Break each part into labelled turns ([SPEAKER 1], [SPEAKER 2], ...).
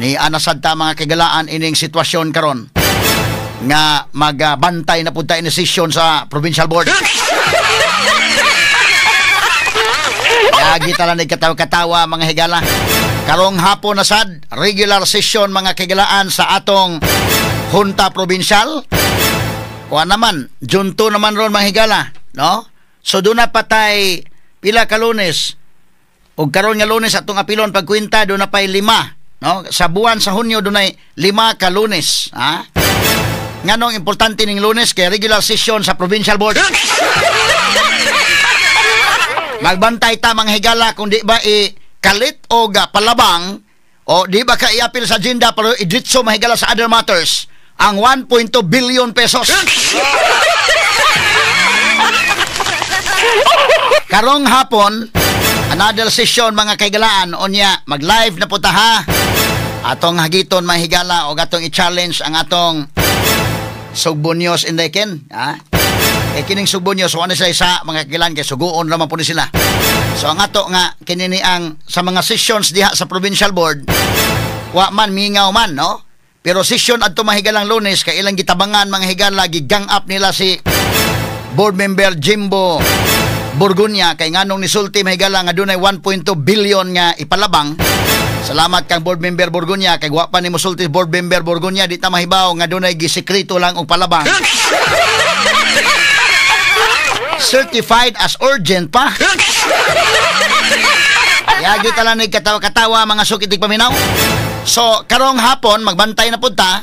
[SPEAKER 1] Mianasad ta, mga kaigalaan, ining sitwasyon karon nga magbantay na punta ini session sa provincial board. Lagi tala nagkatawa-katawa, mga higala. Karong hapon na sad, regular session, mga kaigalaan, sa atong Junta Provincial. Kuha naman, June 2 naman ron, mga higala, no? So doon na patay pila ka Lunes. Og karon nga Lunes atong apilon pagkwenta, doon na pay 5, no? Sa buwan sa Hunyo dunay 5 ka Lunes, ha? Nganong importante ning Lunes kay regular session sa provincial board. Magbantay ta, mga higala, kung di ba i kalit o palabang o di ba ka iapil sa agenda pero idritso, mahigala, sa other matters ang 1.2 billion pesos. Karong hapon, another session, mga kaigalaan, unya mag-live na po ta, ha. Atong hagiton, mga higala, o atong i-challenge ang atong Sugbo News in the ken, ha? Eh kining Sugbo News wala sila isa, mga kaigalaan, kay suguon raman po ni sila. So ang ato nga kini ang sa mga sessions diha sa provincial board, wa man mingaw man, no? Pero session adto, mahigalang Lunes, kay ilang gitabangan, mga higala, gigang up nila si board member Jimbo Borgonya kay nganong nisulti, mahigala, nga dunay 1.2 billion nga ipalabang. Salamat kang board member Borgonya kay wa pa ni mosulti board member Borgonya, di ta mahibaw nga dunay gisekreto lang og palabang. Certified as urgent pa. Yagi ta lang katawa-katawa, mga sukitig paminaw. So karong hapon magbantay na pud ta.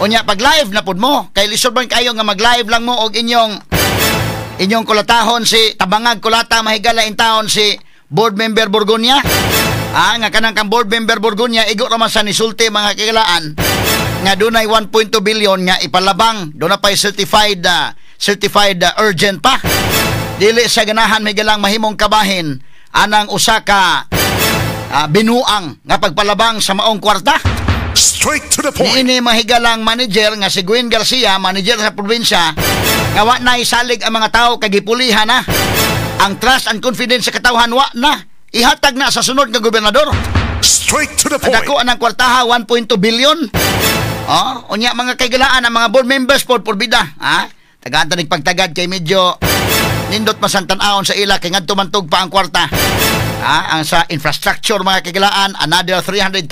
[SPEAKER 1] Unya pag live na pud mo kay lisod man kayo nga mag-live lang mo og inyong inyong kulatahon si tabangag kulata, mahigala, in town si board member Borgonya. Ah, nga kanang kang board member Borgonya igo raman sa nisulti, mga kaigalaan, nga dunay 1.2 billion nga ipalabang, doon na pa'y certified urgent pa. Dili sa ganahan may galang mahimong kabahin anang usa ka binuang nga pagpalabang sa maong kwarta.
[SPEAKER 2] Straight to the point.
[SPEAKER 1] Niini mahigalang manager nga si Gwen Garcia, manager sa probinsya, nga wa na isalig ang mga tao kay gipulihan na. Ang trust and confidence sa katawhan wa na. Ihatag na sa sunod nga gobernador.
[SPEAKER 2] Straight to the point.
[SPEAKER 1] Dako ang kwartaha, 1.2 billion. Oh, unya mga kaigalaan, ang mga board members pod porbida, ha? Tagaan ta pagtagad kay medyo nindot masantan-aon sa ila kay ngadto man pa ang kwarta. Ha? Ang sa infrastructure, mga kaigalaan, another 300,000,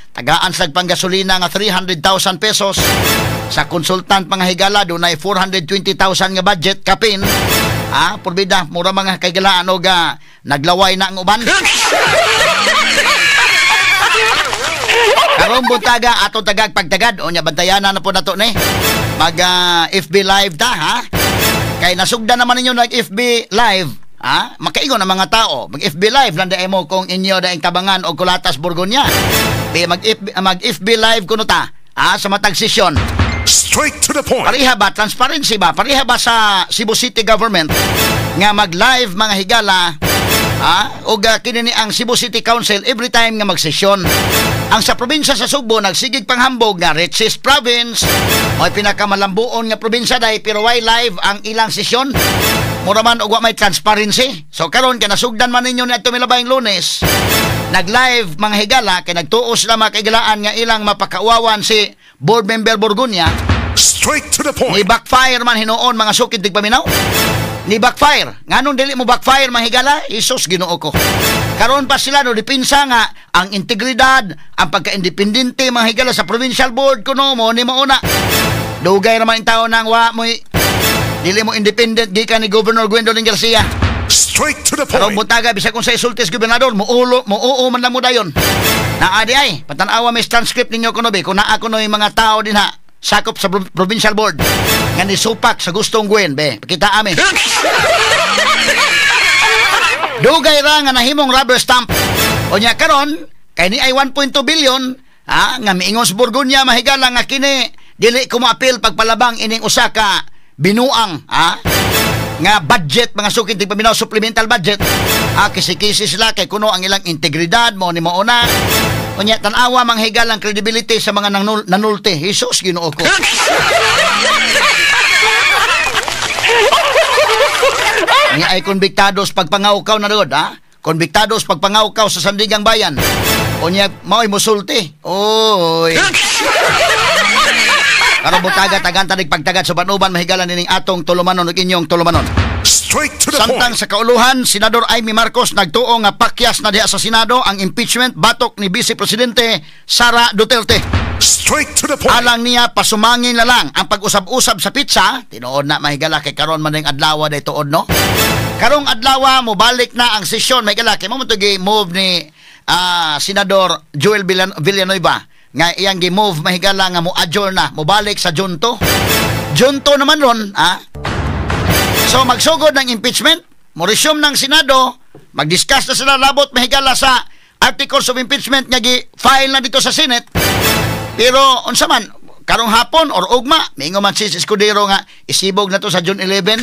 [SPEAKER 1] tagaan sa panggasolina nga 300,000 pesos. Sa consultant, mga higala, dunay 420,000 nga budget kapin. Ha, porbida, mura, mga kaigalaan, og naglaway na ang uban. Karong buntaga ato tagag pagtagad, unya bantayanan na po nato ni. Mag FB live ta, ha? Kay nasugda naman ninyo nag FB live, ha? Makaingon ang mga tao, mag FB live lang dai mo kung inyo daing tabangan og kulatas Borgonya. Di mag FB live kuno ta, ha, sa matag session.
[SPEAKER 2] Straight to the point.
[SPEAKER 1] Pareha ba transparency ba? Pareha ba sa Cebu City Government nga mag-live, mga higala, ha? Og kini ni ang Cebu City Council every time nga magsesyon. Ang sa probinsya sa Sugbo nagsigig panghambog nga richest province o pinakamalambuon nga probinsya dai, pero why live ang ilang sesyon? Mura man og wa may transparency. So karon kay nasugdan man ninyo ni adto milabayng Lunes. Nag-live, mga higala, kay nagtuo sila, mga kaigalaan, nga ilang mapakauwawan si board member Borgonya.
[SPEAKER 2] Straight to the
[SPEAKER 1] Ni
[SPEAKER 2] point.
[SPEAKER 1] backfire man hinuon, mga sukid tigpaminaw. Ni backfire. Nganong dili mo backfire, mga higala? Isos Ginoo ko. Karon pa sila no dipinsa nga ang integridad, ang pagka-independente, mga higala, sa provincial board kuno mo ni mauna. Dugay raman in taon nang wa mo dili mo independent gikan ni Governor Gwendolyn Garcia.
[SPEAKER 2] Straight to the
[SPEAKER 1] Karong
[SPEAKER 2] point.
[SPEAKER 1] buntaga bisag kung sa isultis gobernador, muulo, muuo man lang mo dayon. Naa di ay, patanawa may transcript ninyo kuno be, kung naa kuno yung mga tao din ha, sakop sa provincial board nga nisupak sa gustong Gwen be, pakita ami. Dugay ra nga nahimong rubber stamp. Unya karon kay ni ay 1.2 billion, ha, nga miingon sa Borgonya, mahigala, nga kini dili ko moapil pagpalabang ining usa ka binuang, ha, nga budget, mga sukid tigpaminaw, supplemental budget. Ah, kisi-kisi sila kay kuno ang ilang integridad mo ni mauna. Unya tan-awa manghigal ang credibility sa mga nanulti. Jesus Ginoo ko. Nga ay konbiktados pagpangawkaw na doon, ha? Konbiktados pagpangawkaw sa Sandigang Bayan. Unya mao'y musulti. Oy. Karon buntaga tagan tanig pagtagad sa uban-uban mahigala nining atong tulumanon ug inyong tulumanon.
[SPEAKER 2] Straight to the
[SPEAKER 1] Samtang
[SPEAKER 2] point.
[SPEAKER 1] sa kauluhan, Senador Imee Marcos nagtuo nga pakyas na diha sa Senado ang impeachment batok ni Vice Presidente Sara Duterte.
[SPEAKER 2] Straight to the point.
[SPEAKER 1] Alang niya, pasumangin na lang ang pag-usab-usab sa petsa. Tinuod na, mahigala, kay karon man ning adlaw day tuod, no. Karong adlaw mobalik na ang sesyon, mahigala, kay mo to move ni Senador Joel Villanueva nga iyang gi-move, mahigala, nga mo adjourn na, mobalik sa June 2. June 2 naman ron, ah. So magsugod ng impeachment, mo resume ng Senado, mag-discuss na sila labot, mahigala, sa articles of impeachment nga gi-file na dito sa Senate. Pero unsa man karong hapon or ugma, miingon man si Escudero nga isibog na to sa June 11.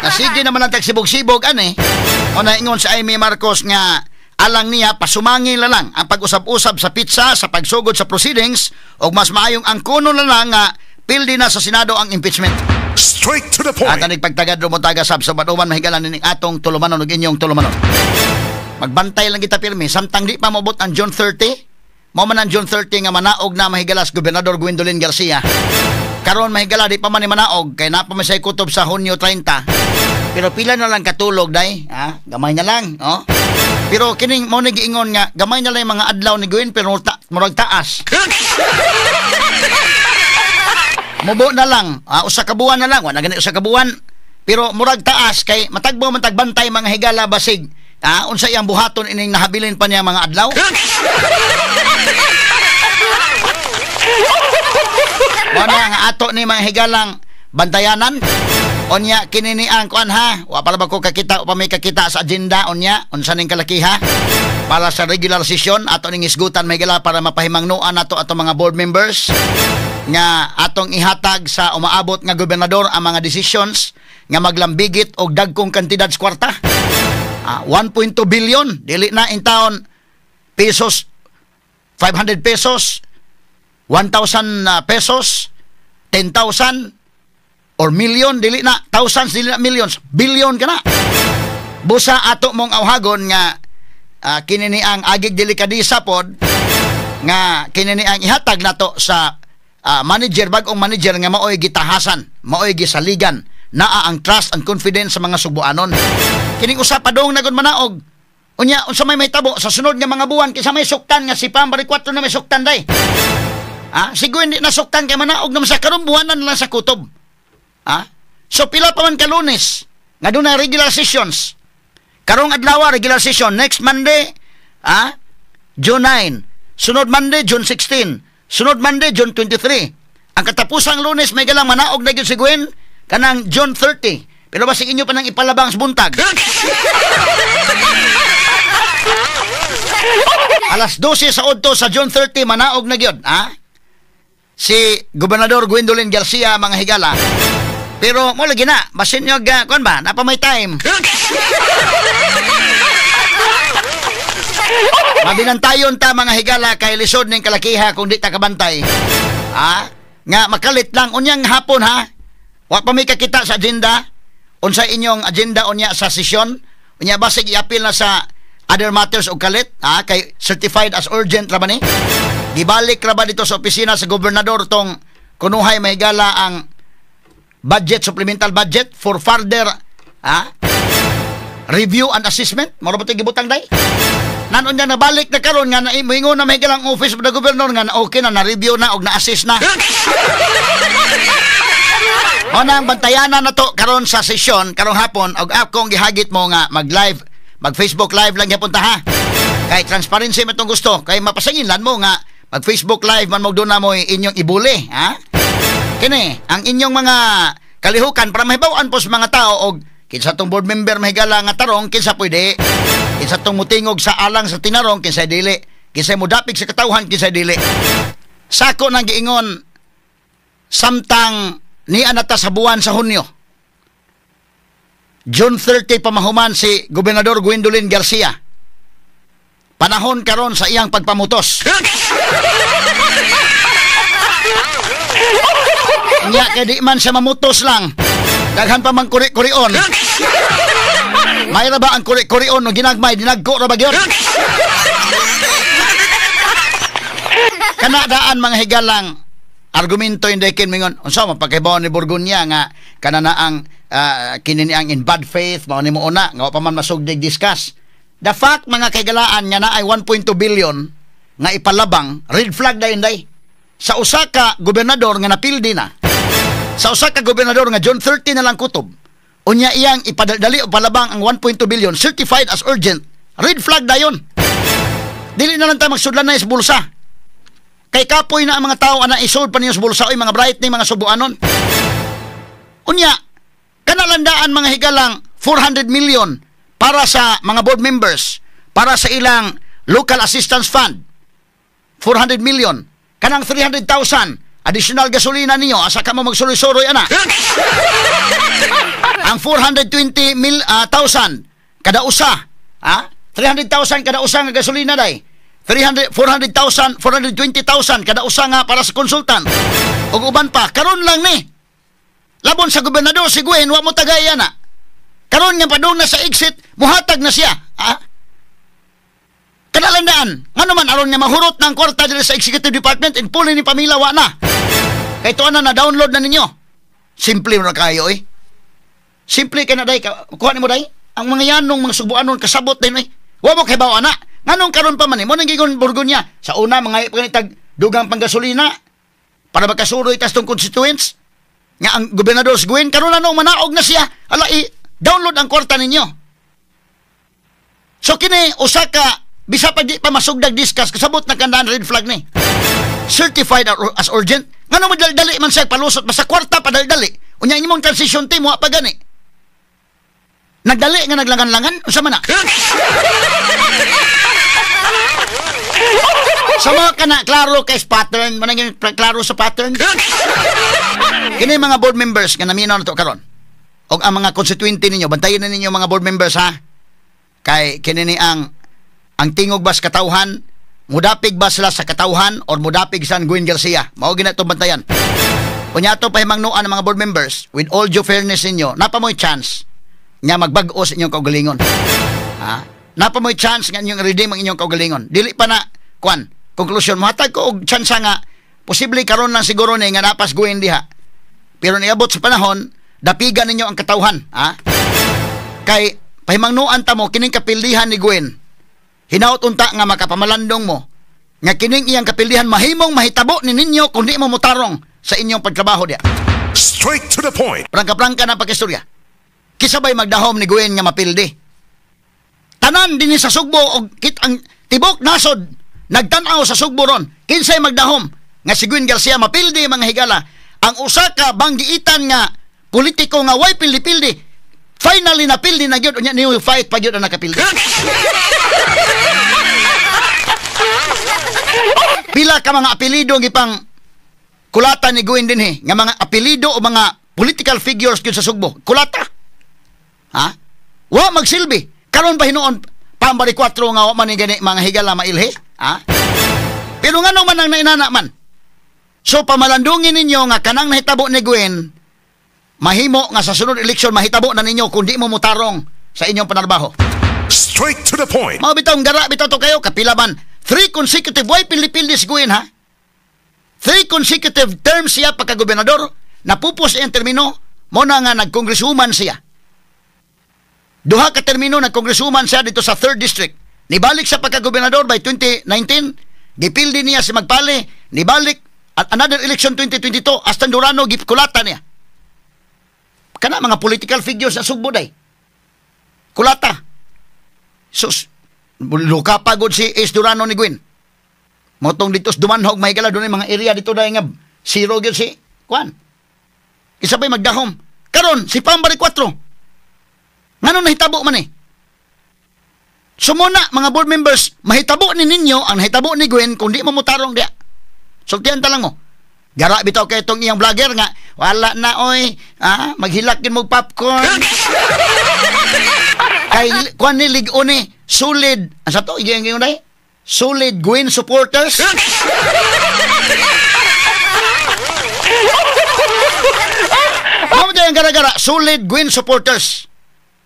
[SPEAKER 1] Nasige naman ang tagsibog-sibog ani. O naingon sa Imee Marcos nga alang niya pasumangin na lang ang pag-usab-usab sa petsa sa pagsugod sa proceedings og mas maayong ang kuno na lang nga pildi na sa Senado ang impeachment.
[SPEAKER 2] Straight to the
[SPEAKER 1] At
[SPEAKER 2] point.
[SPEAKER 1] ang pagtagad rumuntaga sab sa uban mahigala nining atong tulumanon ug inyong tulumanon. Magbantay lang kita pirmi samtang di pa moabot ang June 30. Mao man ang June 30 nga manaog na, mahigala, si Gobernador Gwendolyn Garcia. Karon, mahigala, di pa man ni manaog kay naa pa man say kutob sa Hunyo 30. Pero pila na lang katulog day, ha? Gamay na lang, oh. Pero kining mo ni giingon nga gamay na lang yung mga adlaw ni Gwen pero murag taas. Mubo na lang, usa ka buwan na lang, wala gani usa ka buwan. Pero murag taas kay matagbo man tagbantay, mga higala, basig. Unsa iyang buhaton ining nahabilin pa niya mga adlaw? Mao na nga ato ni mga higalang bantayanan. Unya kini ni ang kuan ha, wa para ba ko kakita o pa may kakita sa agenda unya unsa ning kalakiha para sa regular session ato ning isgutan, may higala, para mapahimangnoan nato ato mga board members nga atong ihatag sa umaabot nga gobernador ang mga decisions nga maglambigit og dagkong kantidad sa kwarta. 1.2 billion dili na in town pesos, 500 pesos, 1,000 pesos, 10,000 or million, dili na thousands, dili na millions, billion ka na. Busa ato mong awhagon nga kini ni ang agig delikadisa pod nga kini ni ang ihatag nato sa manager, bag-ong manager nga maoy gitahasan, maoy gisaligan, naa ang trust and confidence sa mga subuanon. Kining usa pa dong nagon manaog. Unya unsa may mahitabo sa sunod nga mga buwan kinsa may suktan nga si Pam Baricuatro na may suktan day? Siguro hindi na suktan kay manaog naman sa karong buwanan lang sa kutob. So pila pa man ka Lunes nga dunay regular sessions. Karong adlaw regular session, next Monday, June 9, sunod Monday June 16, sunod Monday June 23. Ang katapusang Lunes may galang manaog na gyud si Gwen kanang June 30. Pero basig inyo pa nang ipalabang sa buntag. Alas 12 sa udto sa June 30 manaog na gyud, ha? Si Gobernador Gwendolyn Garcia, mga higala. Pero mo lagi na, basin nyo, kuan ba, napa may time. Mabinantayon ta, mga higala, kay lisod ning kalakiha kung di ta kabantay. Ha? Nga makalit lang unyang hapon ha. Wa pa may kakita sa agenda. Unsa inyong agenda unya sa sesyon? Unya basig iapil na sa other matters og kalit, ha? Kay certified as urgent ra ba ni? Gibalik ra ba dito sa opisina sa gobernador tong kunuhay, mahigala, ang budget, supplemental budget for further review and assessment? Moro ba ito gibutang day? Nanon niya nabalik na karon nga na moingon na mahigala ang office of the governor nga na okay na, na-review na og na-assess na. Mao na ang bantayanan na to karon sa sesyon karong hapon og akong gihagit mo nga mag-live, mag Facebook live lang gyapon ta ha. Kay transparency man tong gusto, kay mapasangin lan mo nga mag Facebook live man mo na mo inyong ibuli, ha? Kini ang inyong mga kalihukan para mahibaw-an po sa mga tao og kinsa tong board member, mahigala, nga tarong, kinsa pwede, kinsa tong mutingog sa alang sa tinarong, kinsa dili, kinsa mudapig sa katawhan, kinsa dili. Sako nang giingon samtang niya nata sa buwan sa Hunyo. June 30 pa mahuman si Gobernador Gwendolyn Garcia. Panahon karon sa iyang pagpamutos. Nya kay di man siya mamutos lang. Daghan pa man kuri-kurion. May ra ba ang kuri-kurion no ginagmay dinagko ra ba gyud? Kana daan mga higalang argumento indekin mingon unsa man pagkahibaw ni Borgonya nga kana na ang kini ni ang in bad faith mao ni mo una nga wa pa man masugdig discuss. The fact mga kaigalaan nga naay 1.2 billion nga ipalabang, red flag dayon day. Sa usa ka gobernador nga napildi na. Sa usa ka gobernador nga June 30 na lang kutob. Unya iyang ipadali o palabang ang 1.2 billion certified as urgent. Red flag dayon. Dili na lang tayo magsudlan na sa bulsa. Kay kapoy na ang mga tao ana isod pa ninyo sa bulsa oy mga bright ni mga subuanon. Unya kanalandaan mga higalang 400 million para sa mga board members, para sa ilang local assistance fund. 400 million. Kanang 300,000 additional gasolina niyo asa ka mo magsuroy-suroy ana. Ang 420,000 kada usa, ha? 300,000 kada usa nga gasolina day. 400,000, 420,000 kada usa nga para sa consultant. Ug uban pa karon lang ni. Labon sa gobernador si Gwen wa mo tagay ana. Karon nga padung na sa exit, muhatag na siya, ha? Kanalandaan, ngano man aron nga mahurot ng kwarta diri sa executive department in puli ni Pamela wa na. Kay tuwa na na-download na ninyo. Simple ra kayo eh. Simple kay na day, kuha nimo day. Ang mga yanong mga subuanon kasabot din eh. Wa mo kay bawa na. Nganong karon pa man eh, mo nang gigon Borgonya. Sa una mga panitag dugang panggasolina para makasuroy tas tong constituents. Nga ang gobernador si Gwen karon na no manaog na siya. Ala i-download ang kwarta ninyo. So kini usa ka bisa pa di pa masugdag discuss kasabot na kandaan red flag ni. Certified as urgent. Ngano madaldali man siya palusot basta kwarta padaldali. Unya imong transition team wa pa gani. Nagdali nga naglangan-langan unsa man na? Sa mga kana klaro kay pattern, man ang klaro sa pattern. Kini mga board members nga naminaw na to karon. Og ang mga constituente ninyo, bantayan na ninyo mga board members ha. Kay kini ni ang tingog ba sa katawhan, mudapig ba sila sa katawhan or mudapig sa Gwen Garcia? Mao gina itong bantayan. Unya ato pahimangnuan ng mga board members, with all due fairness ninyo, napa mo'y chance nga magbag-o sa inyong kaugalingon. Ha? Napa mo'y chance nga inyong redeem ang inyong kaugalingon. Dili pa na, kwan, konklusyon, muhatag ko og chance nga, posible karon lang siguro ni nga napas Gwen diha. Pero niabot sa panahon, dapigan ninyo ang katawhan. Ha? Kay, pahimangnuan ta mo, kining kapildihan ni Gwen, hinaut unta nga makapamalandong mo nga kining iyang kapildihan mahimong mahitabo ni ninyo kung di mo motarong sa inyong pagtrabaho diya.
[SPEAKER 2] Straight to the point.
[SPEAKER 1] Prangka-prangka na pagkistorya. Kisabay magdahom ni Gwen nga mapildi. Tanan dinhi sa Sugbo og kit ang tibok nasod nagtan-aw sa Sugbo ron. Kinsay magdahom nga si Gwen Garcia mapildi mga higala. Ang usa ka banggiitan nga politiko nga way pildi-pildi finally napildi na gyud unya niyo fight pa gyud ang nakapildi. Pila ka mga apelyido ang ipang kulata ni Gwen dinhi nga mga apelyido o mga political figures gyud sa Sugbo. Kulata. Ha? Wa magsilbi. Karon pa hinuon pambari 4 nga wa man ni gani mga higala mailhi, ha? Pero nganong man ang nainana man? So pamalandungin ninyo nga kanang nahitabo ni Gwen mahimo nga sa sunod eleksyon mahitabo na ninyo kung di mo motarong sa inyong panarbaho.
[SPEAKER 2] Straight to the point.
[SPEAKER 1] Mao bitaw gara bitaw to kayo kapila man 3 consecutive way pili-pili si Gwen ha. 3 consecutive terms siya pagka-gobernador, napupos iyang termino, mo na nga nag-congresswoman siya. Duha ka termino nag-congresswoman siya dito sa 3rd District. Nibalik siya pagka-gobernador by 2019, gipildi niya si Magpale, nibalik at another election 2022, Astan Durano gikulata niya. Kana mga political figures sa Sugbo day. Kulata. Sus, luka pagod si Ace Durano ni Gwen. Motong dito sa Dumanhog, mahigala doon yung mga area dito dahil nga zero gyud si Kwan. Isa pa'y magdahom. Karon si Pambari 4. Ngano nahitabo man eh? Sumuna, mga board members, mahitabo ni ninyo ang nahitabo ni Gwen kung di mo mutarong diya. Sultian ta lang mo. Gara bitaw kay itong iyang vlogger nga, wala na oy, ah, maghilak din mo popcorn. Kay kuan ni lig-on ni, solid, ang sa to, iyang ngayon ay? Solid Gwen supporters. Mamo ang gara-gara, solid Gwen supporters.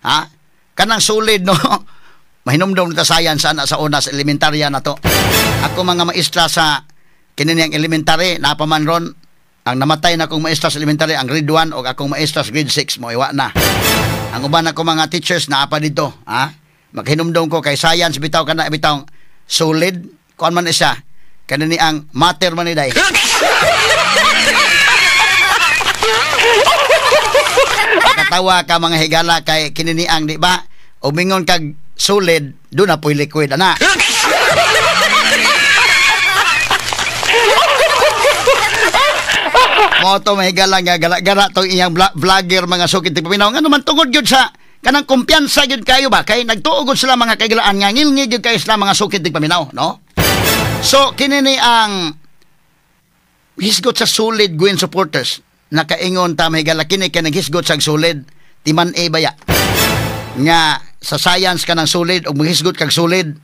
[SPEAKER 1] Ha? Kanang solid, no? Mahinumdom ta science ana sa una sa elementarya na to. Ako mga maestra sa kini niyang elementary, napaman ron ang namatay na akong maestra sa elementary ang grade 1 o akong maestra sa grade 6 mo iwa na. Ang uban ako mga teachers naa pa dito, ha? Maghinumdom ko kay science bitaw kana bitaw solid kuan man isa kani ni ang matter man ni day. Katawa ka mga higala kay kini ni ang di ba umingon kag solid do na po'y liquid ana. Mo to mahigala nga gala-gara tong iyang vlogger mga sukit tigpaminaw ngano man tungod gyud sa kanang kumpiyansa gyud kayo ba kay nagtuo gud sila mga kaigalaan nga ngilngig gyud kayo sila mga sukit tigpaminaw, no? So kini ni ang hisgot sa solid Gwen supporters nakaingon ta mahigala kini kay naghisgot sa solid timan e baya nga sa science kanang solid og maghisgot kag solid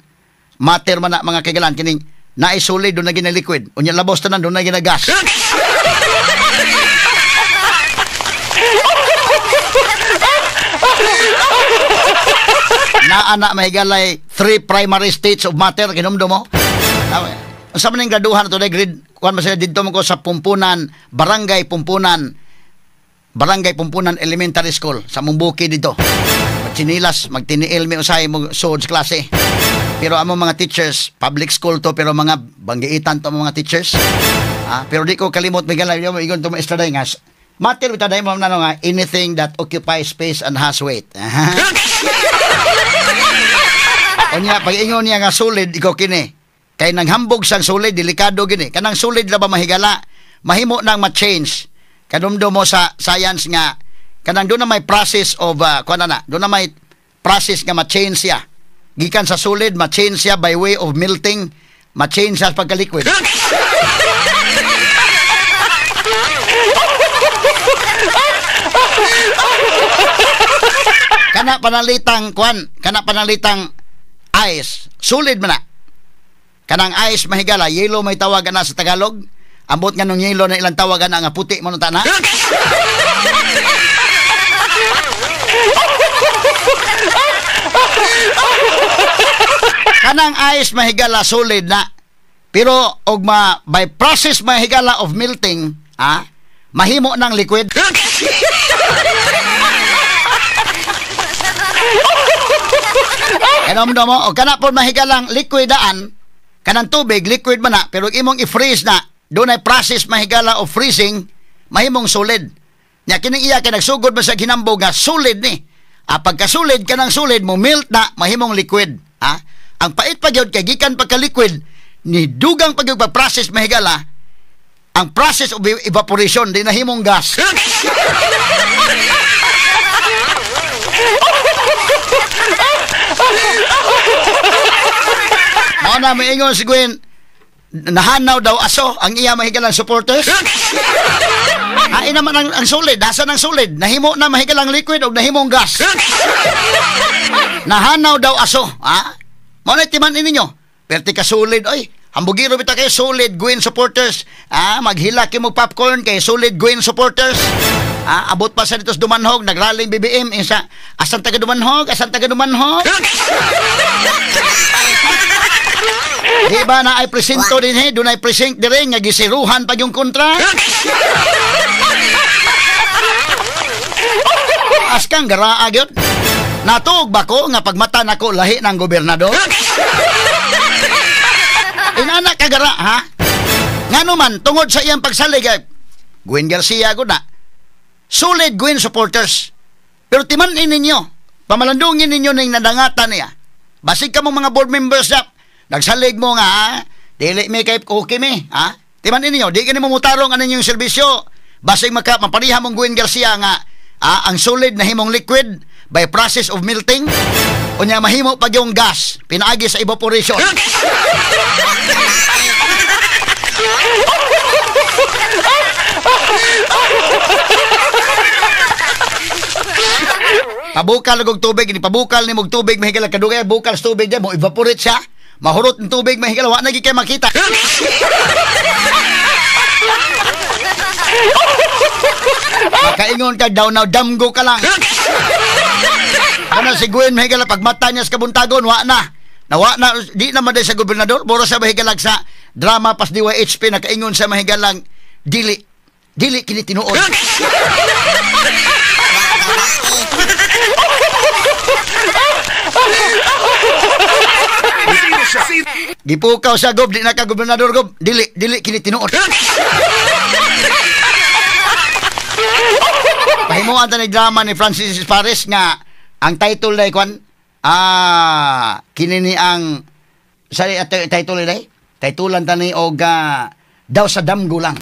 [SPEAKER 1] matter man na mga kaigalaan kining naay solid do na gina liquid unya labos tanan do na gina gas. Naa na mahigalay 3 primary states of matter kinumdum mo. Unsa man ning graduhan to day grade kuan man sila didto mo ko sa Pumpunan, Barangay Pumpunan Elementary School sa Mumbuki dito. Magtsinilas, magtiniil mi usahay mo swords klase. Pero amo mga teachers, public school to pero mga banggiitan to mga teachers. Ah, pero di ko kalimot mahigalay mo ingon to maestra day nga. Matter bitaw day mo na nga anything that occupies space and has weight. Unya pag ingon niya nga solid ikaw kini. Kay nanghambog sang solid delikado gini. Kanang solid ra ba mahigala mahimo nang ma-change. Kadumdum mo sa science nga kanang do na may process of kuan na do na may process nga ma-change siya. Gikan sa solid ma-change siya by way of melting, ma-change siya pagka liquid. Kana panalitang kuan, kana panalitang ice, solid man na. Kanang ice mahigala, yellow may tawagan na sa Tagalog. Ambot nga nung yellow na ilang tawagan na nga puti mo nung tana. Kanang ice mahigala solid na. Pero og ma by process mahigala of melting, ah, mahimo ng liquid. Kanom mo, o kana po mahigalang liquidaan, kanang tubig, liquid man na, pero imong i-freeze na, doon ay process mahigala of freezing, mahimong solid. Nya kining iya kay nagsugod ba sa hinambog nga solid ni. Ah, pagka-solid kanang solid mo melt na mahimong liquid. Ah, ang pait pa gyud kay gikan pagka-liquid ni dugang pag process mahigala, ang process of evaporation di nahimong gas. Mao na maingon si Gwen, nahanaw daw aso ang iya mahigalang supporters. Hain naman ang solid, asa ng solid, nahimo na mahigalang liquid o nahimong gas. Nahanaw daw aso, ha? Mao na timan ninyo. Perti ka solid, oy. Hambugiro bitaw kayo solid Gwen supporters. Ah, maghilak mo popcorn kay solid Gwen supporters. Ah, abot pa sa dito sa Dumanhog, nagraling BBM isa. Asan taga Dumanhog? Asan taga Dumanhog? Di ba na ay presinto din he? Doon ay precinct din nga gisiruhan pag yung kontra. Askang garaa gyud. Natuog ba ko nga pagmata nako lahi ng gobernador? Inana kagara ha? Ngano man tungod sa iyang pagsalig ay Gwen Garcia gud na. Solid Gwen supporters. Pero timan-in ninyo, pamalandungin ninyo ning nadangatan niya. Basig ka mong mga board members na nagsalig mo nga ha? Dili mi kay okay mi ha? Timan-in ninyo, di kini mo mutarong ang inyong serbisyo. Basig maka mapariha mong Gwen Garcia nga ang solid na himong liquid by process of melting. Unya mahimo pag yung gas pinaagi sa evaporation. Pabukal og tubig, ni pabukal ni mog tubig mahigala kadugay bukal sa tubig mo evaporate siya. Mahurot ng tubig mahigala wa na gyud kay makita. Makaingon ka daw na damgo ka lang. Kana si Gwen mahigala pagmata niya sa kabuntagon, wa na. Nawa na, di naman day sa gobernador, mura sa mahigalag sa drama pas DYHP nakaingon sa mahigalang dili dili kini tinuod. Gipukaw sa gob, di na ka gobernador gob, dili dili kini tinuod. Pahimuan ta ni drama ni Francis Pares nga ang title day kwan kini ni ang sa title day titulan ta ni og daw sa damgo lang.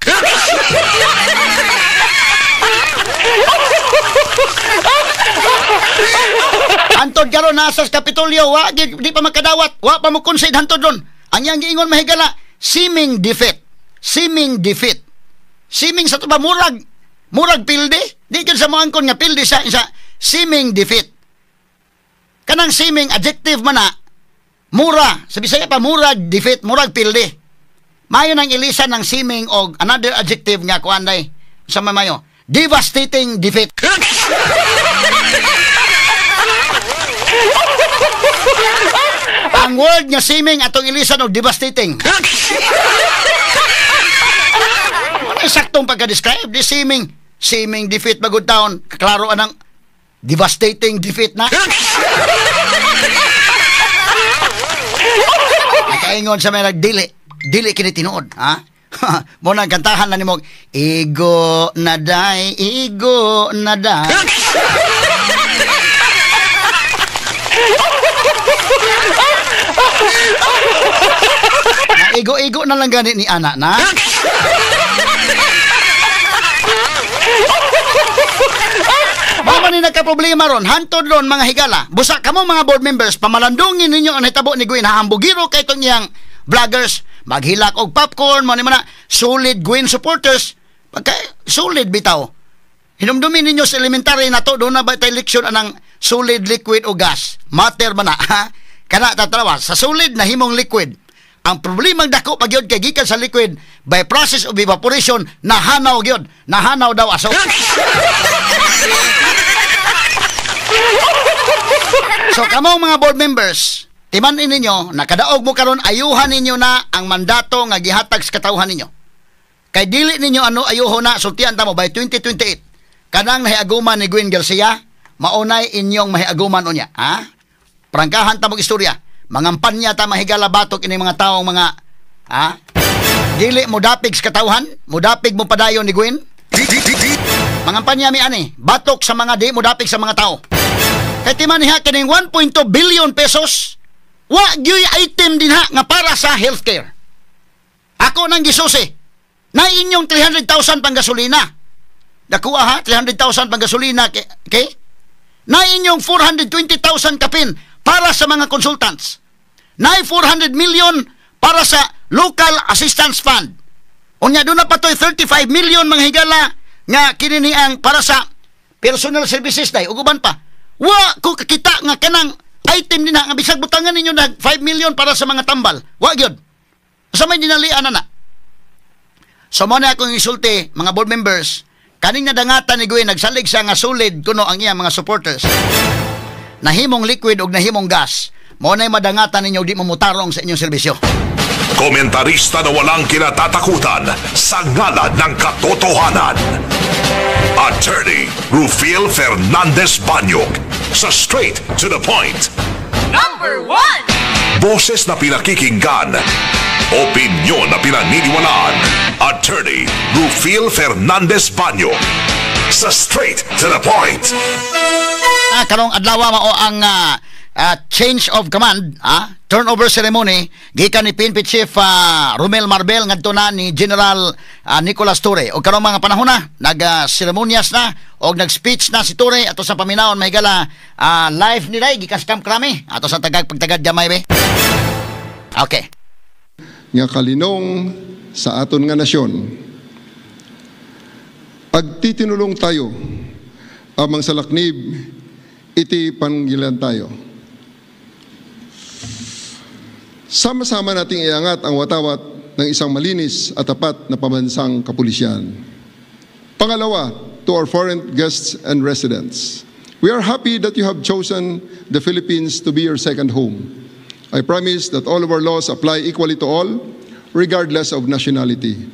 [SPEAKER 1] Antod karon nasa sa Kapitolyo, wa di pa makadawat, wa pa mo concede hantod ron. Ang iyang giingon mahigala, seeming defeat. Seeming defeat. Seeming sa tuba murag murag pildi, di gyud sa moangkon nga pildi sa isa seeming defeat. Kanang seeming adjective man na mura, sa Bisaya pa murag defeat, murag pildi. Mayo nang ilisan ng seeming og another adjective nga kuan day sa mamayo, devastating defeat. Ang word nga seeming atong ilisan og devastating. Ano saktong pagka-describe? Di seeming. Seeming defeat bagod taon. Klaro anang devastating defeat na. Nakaingon sa may nagdili. Dili kini tinuod. Ha? Mo nang kantahan na ni mo, igo na day, igo na day. Igo-igo na lang gani ni anak na. Mama ni nagka-problema ron, hantod ron mga higala. Busa kamo mga board members, pamalandungin ninyo ang hitabo ni Gwen. Hambugiro kay itong iyang vloggers. Maghilak og popcorn, mo ni mana, solid Gwen supporters. Pagka solid bitaw. Hinumdumin ninyo sa elementary na to, doon na ba tayo leksyon anang solid, liquid o gas? Matter ba na? Ha? Kana tatalawa, sa solid na himong liquid. Ang problemang dako pag yun kay gikan sa liquid by process of evaporation, nahanaw yun. Nahanaw daw aso. So kamong mga board members, timanin ninyo, nakadaog mo karon, ayuhan ninyo na ang mandato nga gihatag sa katawhan ninyo. Kay dili ninyo ano ayuho na, sultian ta mo by 2028. Kanang nahiaguman ni Gwen Garcia, maunay inyong mahiaguman unya. Ha? Prangkahan ta mong istorya. Mangampanya ta mahigala batok ini mga taong mga ha? Dili mo dapig sa katawhan, mo dapig mo padayon ni Gwen. Mangampanya mi ani, batok sa mga di mo dapig sa mga tao. Kay timan niha kining 1.2 billion pesos, wa gyuy item dinha nga para sa healthcare. Ako nang gisusi. Na inyong 300,000 pang gasolina. Nakuha ha, 300,000 pang gasolina, okay? Na inyong 420,000 kapin para sa mga consultants. Na 400 million para sa Local Assistance Fund. Unya doon na patoy 35 million mga higala nga kinini ang para sa personal services day ug uban pa. Wa ko kakita nga kanang item dinha nga bisag butangan ninyo nag 5 million para sa mga tambal. Wa gyud. Sa may dinalian na na. So mo na akong insulti mga board members, kaning nadangatan ni Gwen nagsalig siya nga solid kuno ang iya mga supporters. Nahimong liquid og nahimong gas. Mo na'y madangatan ninyo di mamutarong sa inyong serbisyo.
[SPEAKER 2] Komentarista na walang kinatatakutan sa ngalan ng katotohanan. Attorney Rufil Fernandez Banyog sa Straight to the Point.
[SPEAKER 3] Number 1!
[SPEAKER 2] Boses na pinakikinggan, opinyon na pinaniniwalaan. Attorney Rufil Fernandez Banyog sa Straight to the Point.
[SPEAKER 1] Karong adlaw mao ang change of command, turnover ceremony gikan ni PNP Chief Romel Marbel ngadto na ni General Nicolas Torre. Og karong mga panahon na nag-seremonyas na og nag-speech na si Torre ato sa paminawon mahigala live ni day gikan sa Camp Crame ato sa tagag pagtagad gamay be. Okay.
[SPEAKER 4] Nga kalinong sa aton nga nasyon. Agtitinulong tayo amang salaknib iti panggilan tayo. Sama-sama nating iangat ang watawat ng isang malinis at tapat na pambansang kapulisyan. Pangalawa, to our foreign guests and residents, We are happy that you have chosen the Philippines to be your second home. I promise that all of our laws apply equally to all, regardless of nationality.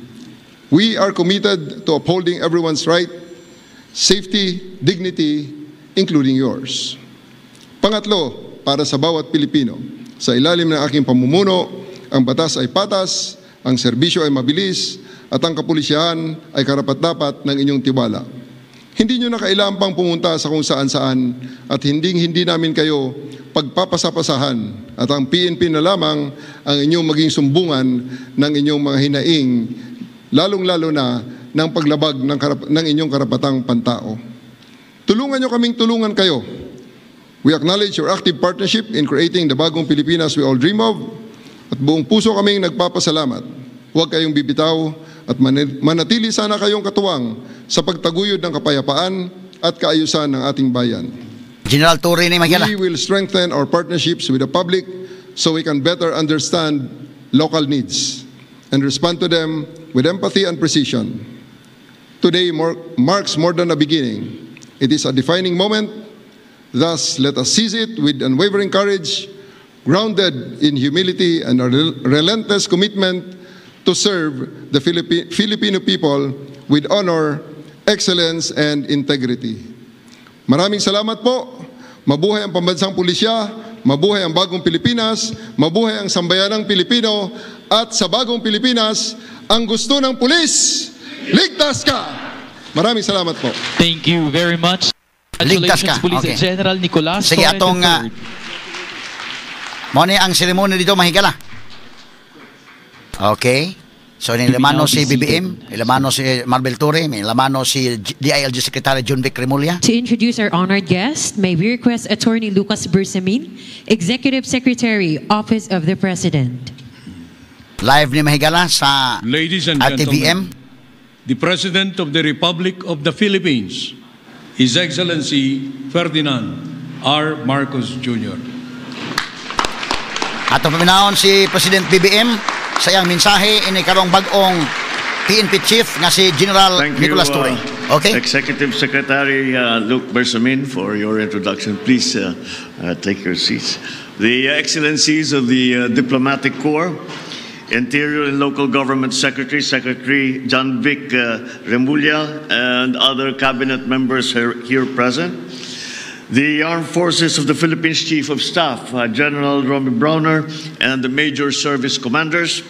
[SPEAKER 4] We are committed to upholding everyone's right, safety, dignity, including yours. Pangatlo, para sa bawat Pilipino, sa ilalim ng aking pamumuno, ang batas ay patas, ang serbisyo ay mabilis, at ang kapulisyahan ay karapat-dapat ng inyong tiwala. Hindi nyo na kailangan pang pumunta sa kung saan-saan at hinding-hindi namin kayo pagpapasapasahan at ang PNP na lamang ang inyong maging sumbungan ng inyong mga hinaing, lalong-lalo na ng paglabag ng inyong karapatang pantao. Tulungan nyo kaming tulungan kayo. We acknowledge your active partnership in creating the bagong Pilipinas we all dream of at buong puso kaming nagpapasalamat. Huwag kayong bibitaw at manatili sana kayong katuwang sa pagtaguyod ng kapayapaan at kaayusan ng ating bayan.
[SPEAKER 1] General Torre ni, mga higala.
[SPEAKER 4] We will strengthen our partnerships with the public so we can better understand local needs and respond to them with empathy and precision. Today marks more than a beginning. It is a defining moment. Thus, let us seize it with unwavering courage, grounded in humility and a relentless commitment to serve the Filipino people with honor, excellence, and integrity. Maraming salamat po. Mabuhay ang pambansang pulisya, mabuhay ang bagong Pilipinas, mabuhay ang sambayanang Pilipino, at sa bagong Pilipinas, ang gusto ng pulis, ligtas ka! Maraming salamat po.
[SPEAKER 5] Thank you very much.
[SPEAKER 1] Ligtas ka.
[SPEAKER 5] Congratulations, Police General Nicolas
[SPEAKER 1] Sige,
[SPEAKER 5] Torre
[SPEAKER 1] atong,
[SPEAKER 5] III.
[SPEAKER 1] Mao ni ang ceremony dito, mga higala. Okay. So, nilamano
[SPEAKER 5] now
[SPEAKER 1] si
[SPEAKER 5] be seated.
[SPEAKER 1] BBM, nilamano si Marbil Torre, nilamano si DILG Secretary Jonvic Remulla.
[SPEAKER 6] To introduce our honored guest, may we request Attorney Lucas Bersamin, Executive Secretary, Office of the President.
[SPEAKER 1] Live ni, mga higala, sa
[SPEAKER 7] Ladies and
[SPEAKER 1] RTVM.
[SPEAKER 7] Gentlemen, the President of the Republic of the Philippines, His Excellency Ferdinand R. Marcos Jr.
[SPEAKER 1] Atong paminawon si President BBM sa iyang mensahe ini karong bag-ong PNP Chief nga si General
[SPEAKER 8] Thank you,
[SPEAKER 1] Nicolas Torre. Okay?
[SPEAKER 8] Executive Secretary Luke Bersamin, for your introduction. Please take your seats. The Excellencies of the Diplomatic Corps, Interior and Local Government Secretary, Secretary Jonvic Remulla, and other cabinet members here present. The Armed Forces of the Philippines Chief of Staff, General Romy Brawner, and the major service commanders,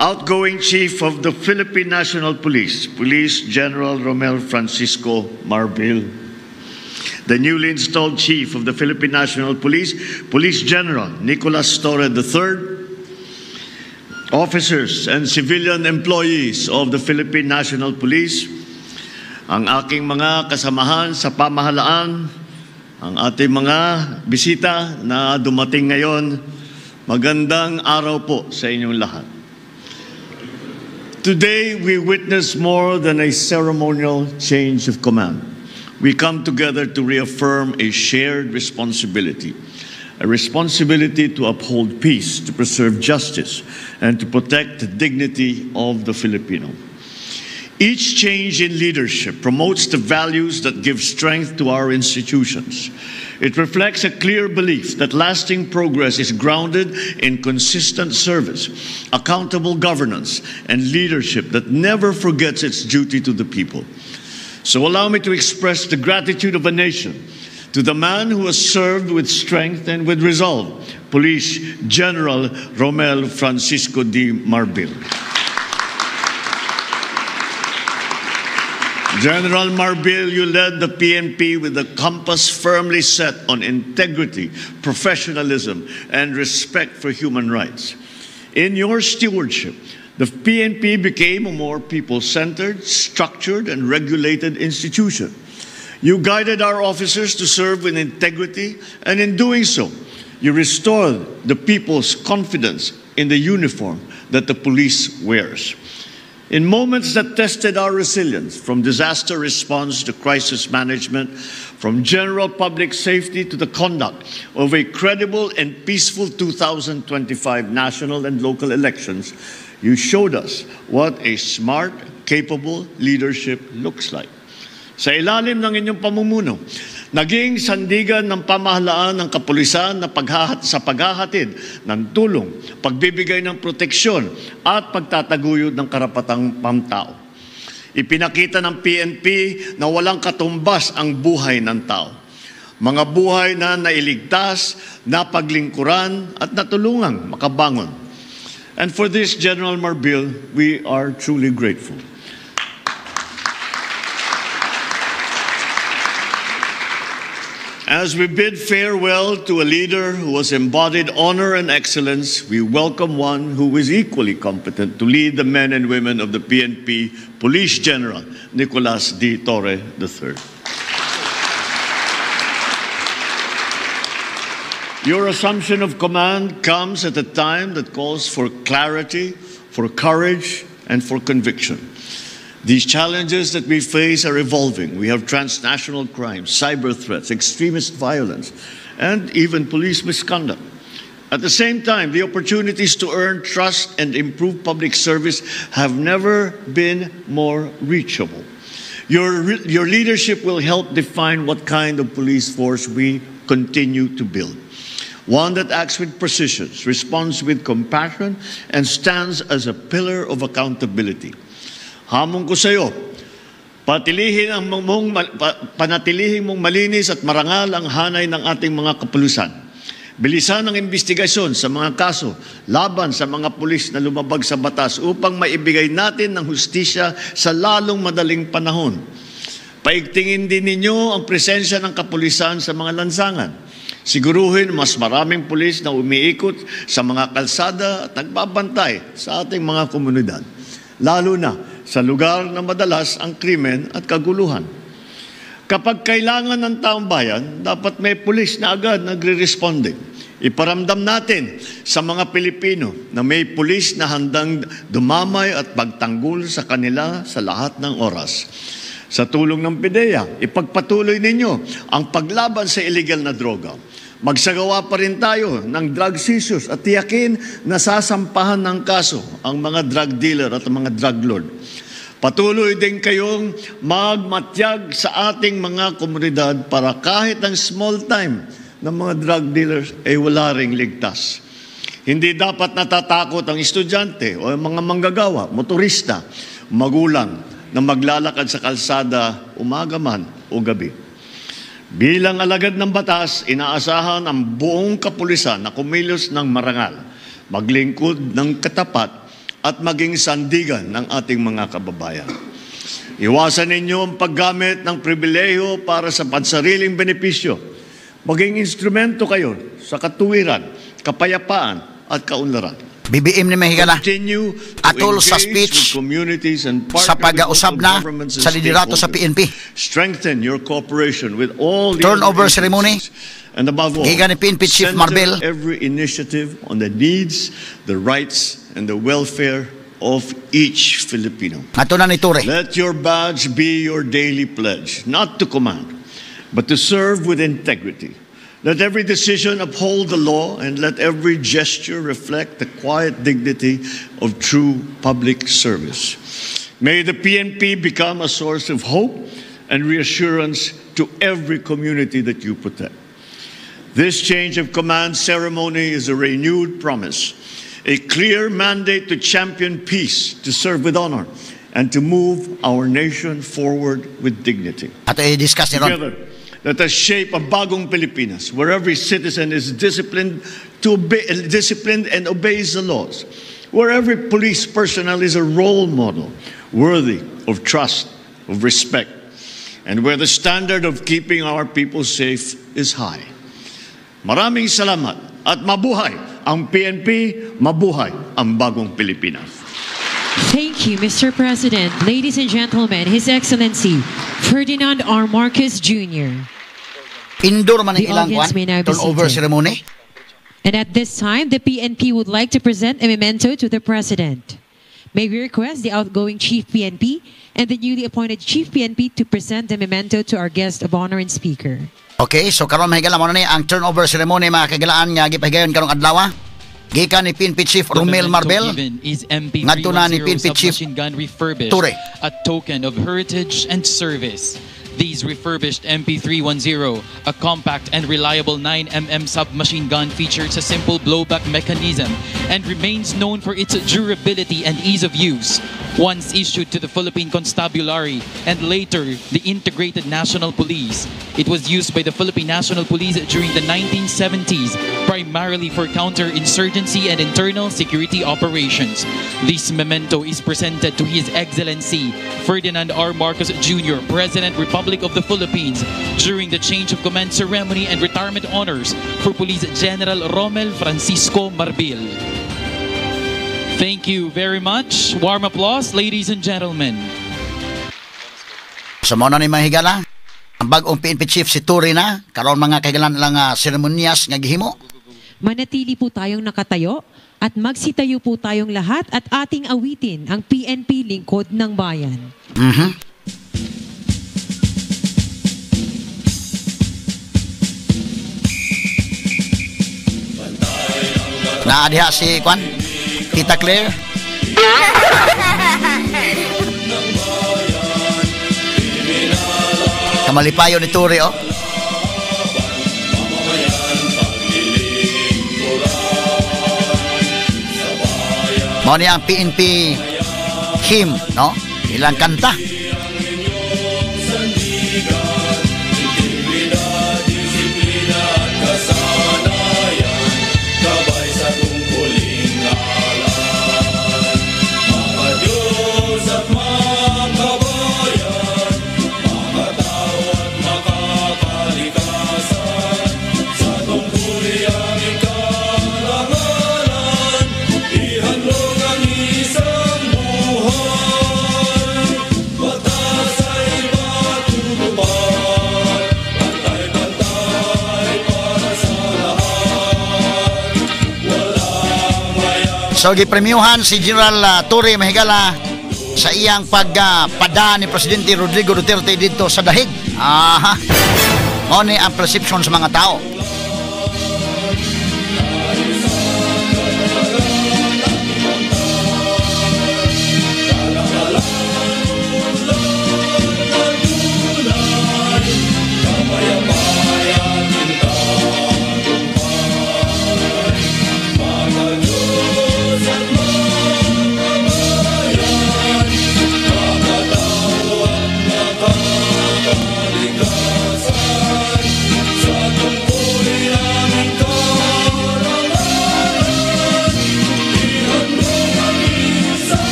[SPEAKER 8] outgoing Chief of the Philippine National Police, Police General Romel Francisco Marbil, the newly installed Chief of the Philippine National Police, Police General Nicolas Torre III, officers and civilian employees of the Philippine National Police, ang aking mga kasamahan sa pamahalaan, ang ating mga bisita na dumating ngayon, magandang araw po sa inyong lahat. Today, we witness more than a ceremonial change of command. We come together to reaffirm a shared responsibility, a responsibility to uphold peace, to preserve justice, and to protect the dignity of the Filipino. Each change in leadership promotes the values that give strength to our institutions. It reflects a clear belief that lasting progress is grounded in consistent service, accountable governance, and leadership that never forgets its duty to the people. So allow me to express the gratitude of a nation to the man who has served with strength and with resolve, Police General Romel Francisco D. Marbil. General Marbil, you led the PNP with the compass firmly set on integrity, professionalism, and respect for human rights. In your stewardship, the PNP became a more people-centered, structured, and regulated institution. You guided our officers to serve with integrity, and in doing so, you restored the people's confidence in the uniform that the police wears. In moments that tested our resilience, from disaster response to crisis management, from general public safety to the conduct of a credible and peaceful 2025 national and local elections, you showed us what a smart, capable leadership looks like. Sa ilalim ng inyong pamumuno, Naging sandigan ng pamahalaan ng kapulisan na sa paghahatid ng tulong, pagbibigay ng proteksyon at pagtataguyod ng karapatang pamtao. Ipinakita ng PNP na walang katumbas ang buhay ng tao. Mga buhay na nailigtas, napaglingkuran at natulungang makabangon. And for this, General Marbil, we are truly grateful. As we bid farewell to a leader who has embodied honor and excellence, we welcome one who is equally competent to lead the men and women of the PNP, Police General Nicolas D. Torre III. Your assumption of command comes at a time that calls for clarity, for courage, and for conviction. These challenges that we face are evolving. We have transnational crimes, cyber threats, extremist violence, and even police misconduct. At the same time, the opportunities to earn trust and improve public service have never been more reachable. Your leadership will help define what kind of police force we continue to build. One that acts with precision, responds with compassion, and stands as a pillar of accountability. Hamon ko sa iyo, panatilihin mong malinis at marangal ang hanay ng ating mga kapulisan. Bilisan ang investigasyon sa mga kaso laban sa mga pulis na lumabag sa batas upang maibigay natin ng hustisya sa lalong madaling panahon. Paigtingin din ninyo ang presensya ng kapulisan sa mga lansangan. Siguruhin mas maraming pulis na umiikot sa mga kalsada at nagbabantay sa ating mga komunidad. Lalo na sa lugar na madalas ang krimen at kaguluhan. Kapag kailangan ng taong bayan, dapat may pulis na agad nagre-responde. Iparamdam natin sa mga Pilipino na may pulis na handang dumamay at pagtanggol sa kanila sa lahat ng oras. Sa tulong ng PDEA, ipagpatuloy ninyo ang paglaban sa illegal na droga. Magsagawa pa rin tayo ng drug seizures at tiyakin na sasampahan ng kaso ang mga drug dealer at ang mga drug lord. Patuloy din kayong magmatyag sa ating mga komunidad para kahit ang small time ng mga drug dealers ay wala ring ligtas. Hindi dapat natatakot ang estudyante o ang mga manggagawa, motorista, magulang na maglalakad sa kalsada umaga man o gabi. Bilang alagad ng batas, inaasahan ang buong kapulisan na kumilos ng marangal, maglingkod ng katapat at maging sandigan ng ating mga kababayan. Iwasan ninyo ang paggamit ng pribilehiyo para sa pansariling benepisyo. Maging instrumento kayo sa katuwiran, kapayapaan at kaunlaran.
[SPEAKER 1] BBM ni mahigala atol sa speech sa pag-usab na sa liderato sa PNP.
[SPEAKER 8] Strengthen your cooperation with all the
[SPEAKER 1] turnover ceremony.
[SPEAKER 8] And above all,
[SPEAKER 1] gikan ni PNP Chief Marbil
[SPEAKER 8] every initiative on the needs, the rights, and the welfare of each Filipino.
[SPEAKER 1] Ato na ni Torre.
[SPEAKER 8] Let your badge be your daily pledge, not to command, but to serve with integrity. Let every decision uphold the law and let every gesture reflect the quiet dignity of true public service. May the PNP become a source of hope and reassurance to every community that you protect. This change of command ceremony is a renewed promise, a clear mandate to champion peace, to serve with honor, and to move our nation forward with dignity.
[SPEAKER 1] Ato i-discuss ni Ron.
[SPEAKER 8] Together, let us shape a bagong Pilipinas where every citizen is disciplined and obeys the laws, where every police personnel is a role model worthy of trust, of respect, and where the standard of keeping our people safe is high. Maraming salamat at mabuhay ang PNP, mabuhay ang bagong Pilipinas.
[SPEAKER 6] Thank you, Mr. President. Ladies and gentlemen, His Excellency Ferdinand R. Marcos Jr.
[SPEAKER 1] Indoor man ang ilang turnover ceremony.
[SPEAKER 6] And at this time, the PNP would like to present a memento to the President. May we request the outgoing Chief PNP and the newly appointed Chief PNP to present the memento to our guest of honor and speaker.
[SPEAKER 1] Okay, so karon mahigala mo na ni ang turnover ceremony mga kagalaan nga gipahigayon karong adlaw. Gikan ni PNP Chief Romel Marbel, ngadto na ni PNP Chief Torre.
[SPEAKER 5] A token of heritage and service. These refurbished MP310, a compact and reliable 9mm submachine gun, features a simple blowback mechanism and remains known for its durability and ease of use. Once issued to the Philippine Constabulary and later the Integrated National Police, it was used by the Philippine National Police during the 1970s, primarily for counterinsurgency and internal security operations. This memento is presented to His Excellency Ferdinand R. Marcos Jr., President, Republic of the Philippines, during the change of command ceremony and retirement honors for Police General Rommel Francisco Marbil. Thank you very much. Warm applause, ladies and gentlemen.
[SPEAKER 1] Sa mao na ni, mga higala, ang bag-ong PNP chief si Torre na, karon, mga kahigalaan, lang seremonyas nga gihimo.
[SPEAKER 6] Manatili po tayong nakatayo at magsitayo po tayong lahat at ating awitin ang PNP Lingkod ng Bayan.
[SPEAKER 1] Naa diha si Kwan, Tita Claire. Kamalipayo ni Torre, oh. Mao ni ang PNP hymn, no? Ilang kanta. So gipremyuhan si General Torre, mahigala, sa iyang pagpada ni Presidente Rodrigo Duterte dito sa Dahig. Aha. Mao ni ang perception sa mga tao.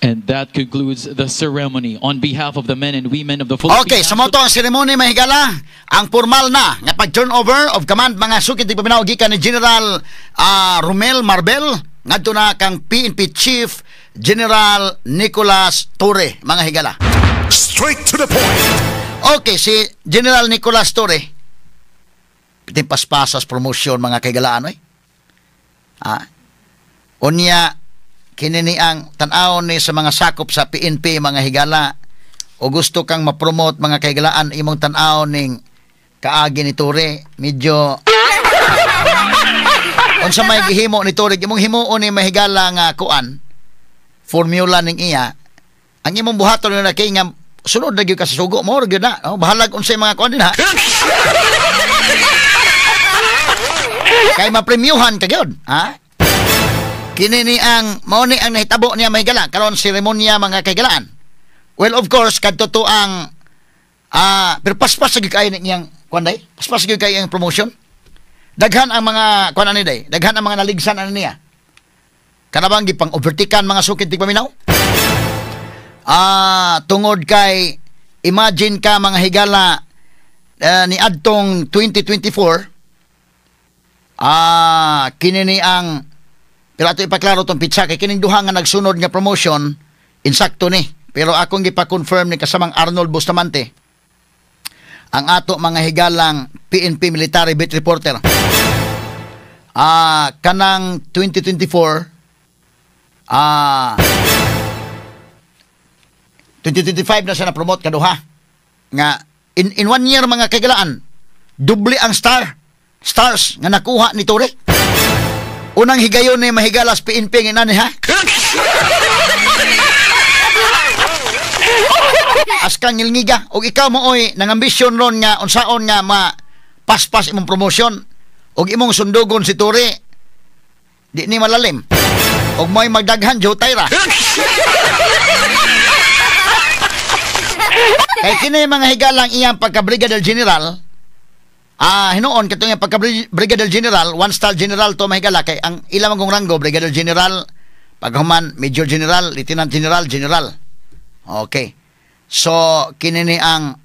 [SPEAKER 5] And that concludes the ceremony. On behalf of the men and women of the Philippine
[SPEAKER 1] Okay, so mao to ang ceremony, mahigala, ang formal na nga pag turnover of command, mga sukit tigpaminaw, gikan ni General Romel Marbel ngadto na kang PNP Chief General Nicolas Torre, mga higala.
[SPEAKER 2] Straight to the point.
[SPEAKER 1] Okay, si General Nicolas Torre, pitin paspasas promotion, mga kahigalaan, oy. Unya kini ni ang tan-awon ni sa mga sakop sa PNP, mga higala, o gusto kang ma-promote, mga kahigalaan, imong tan-awon ning kaagi ni Torre, medyo unsa may gihimo ni Torre, imong himuon ni, mahigala, nga kuan formula ning iya ang imong buhaton na kay nga sunod na gyud ka sa sugo mo gyud na, oh, bahalag unsay mga kuan din ha, kay mapremyuhan ka gyud ha. Kini ni ang mao ni ang nahitabo niya, mahigala, karon seremonya, mga kahigalaan. Well, of course, kadto to ang pero paspas gyud kaayo niyang kuan day, paspas gyud kaayo ang promotion. Daghan ang mga kuan ani day, daghan ang mga naligsan ani niya. Kanabang gipang overtaken, mga sukid tigpaminaw, tungod kay imagine ka, mga higala, ni adtong 2024, kini ni ang, pero ato ipaklaro tong pitsa kay kining duha nga nagsunod nga promotion insakto ni, pero akong gipa-confirm ni kasamang Arnold Bustamante, ang ato, mga higalang, PNP military beat reporter, kanang 2024, 2025 na siya na promote kaduha nga In 1 year, mga kaigalaan, doble ang stars nga nakuha ni Torre. Unang higayon ni mahigalas PNP nga inani, ha. Askang ngilngiga og ikaw mo oy nangambisyon ron nga unsaon nga ma paspas imong promotion og imong sundugon si Torre, di ni malalim. Og mo'y magdaghan jutay ra. Kay kini mga higalang iyang pagka Brigadier General, hinuon katong iyang pagka Brigadier General, one star general to, mahigala, kay ang ilang kong ranggo Brigadier General, paghuman Major General, Lieutenant General, General. Okay. So kini ni ang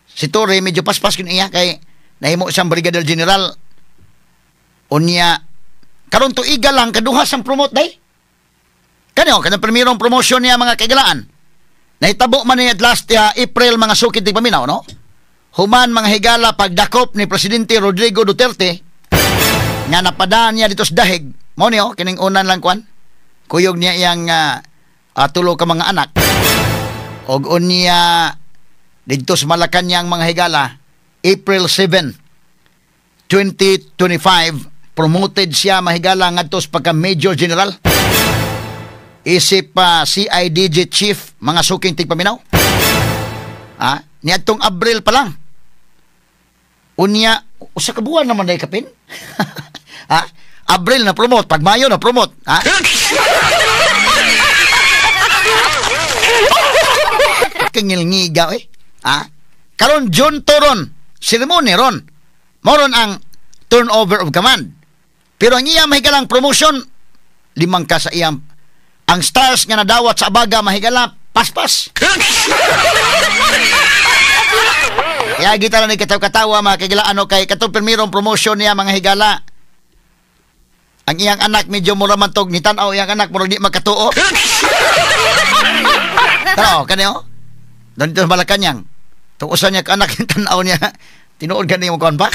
[SPEAKER 1] si Torre medyo paspas kini iya kay nahimo siyang Brigadier General. Unya karon tuiga lang kaduha sang promote day. Kanyo kanang primerong promotion niya, mga kaigalaan. Nahitabo man ni at last April, mga sukid di paminaw, no? Human, mga higala, pagdakop ni Presidente Rodrigo Duterte nga napadaan niya dito sa Dahig. Mo niyo kining unan lang kwan. Kuyog niya iyang tulo ka mga anak. Og unya didto sa Malacañang, mga higala, April 7, 2025, promoted siya, mahigala, ngadto sa pagka Major General. Isip pa CIDG Chief, mga suking tigpaminaw. Ah, niadtong Abril pa lang. Unya, usa ka buwan naman day kapin. Ha? Abril na promote, pag Mayo na promote. Ha? Kangilngiga eh. Ha? Karon June to ron, ceremony ron. Moron ang turnover of command. Pero ang iya mahigalang promotion, limang ka sa iyang ang stars nga nadawat sa abaga, mahigala, paspas. Kaya gita lang ni kataw-katawa, mga kagila, ano kay katong pirmirong promotion niya, mga higala. Ang iyang anak medyo mura man tog nitan-aw iyang anak murag di makatuo. Tao kanyo. Doon dito sa Malacañang. Tung usa niya ka anak tan-aw niya. Tinuod gani mo kuan pa.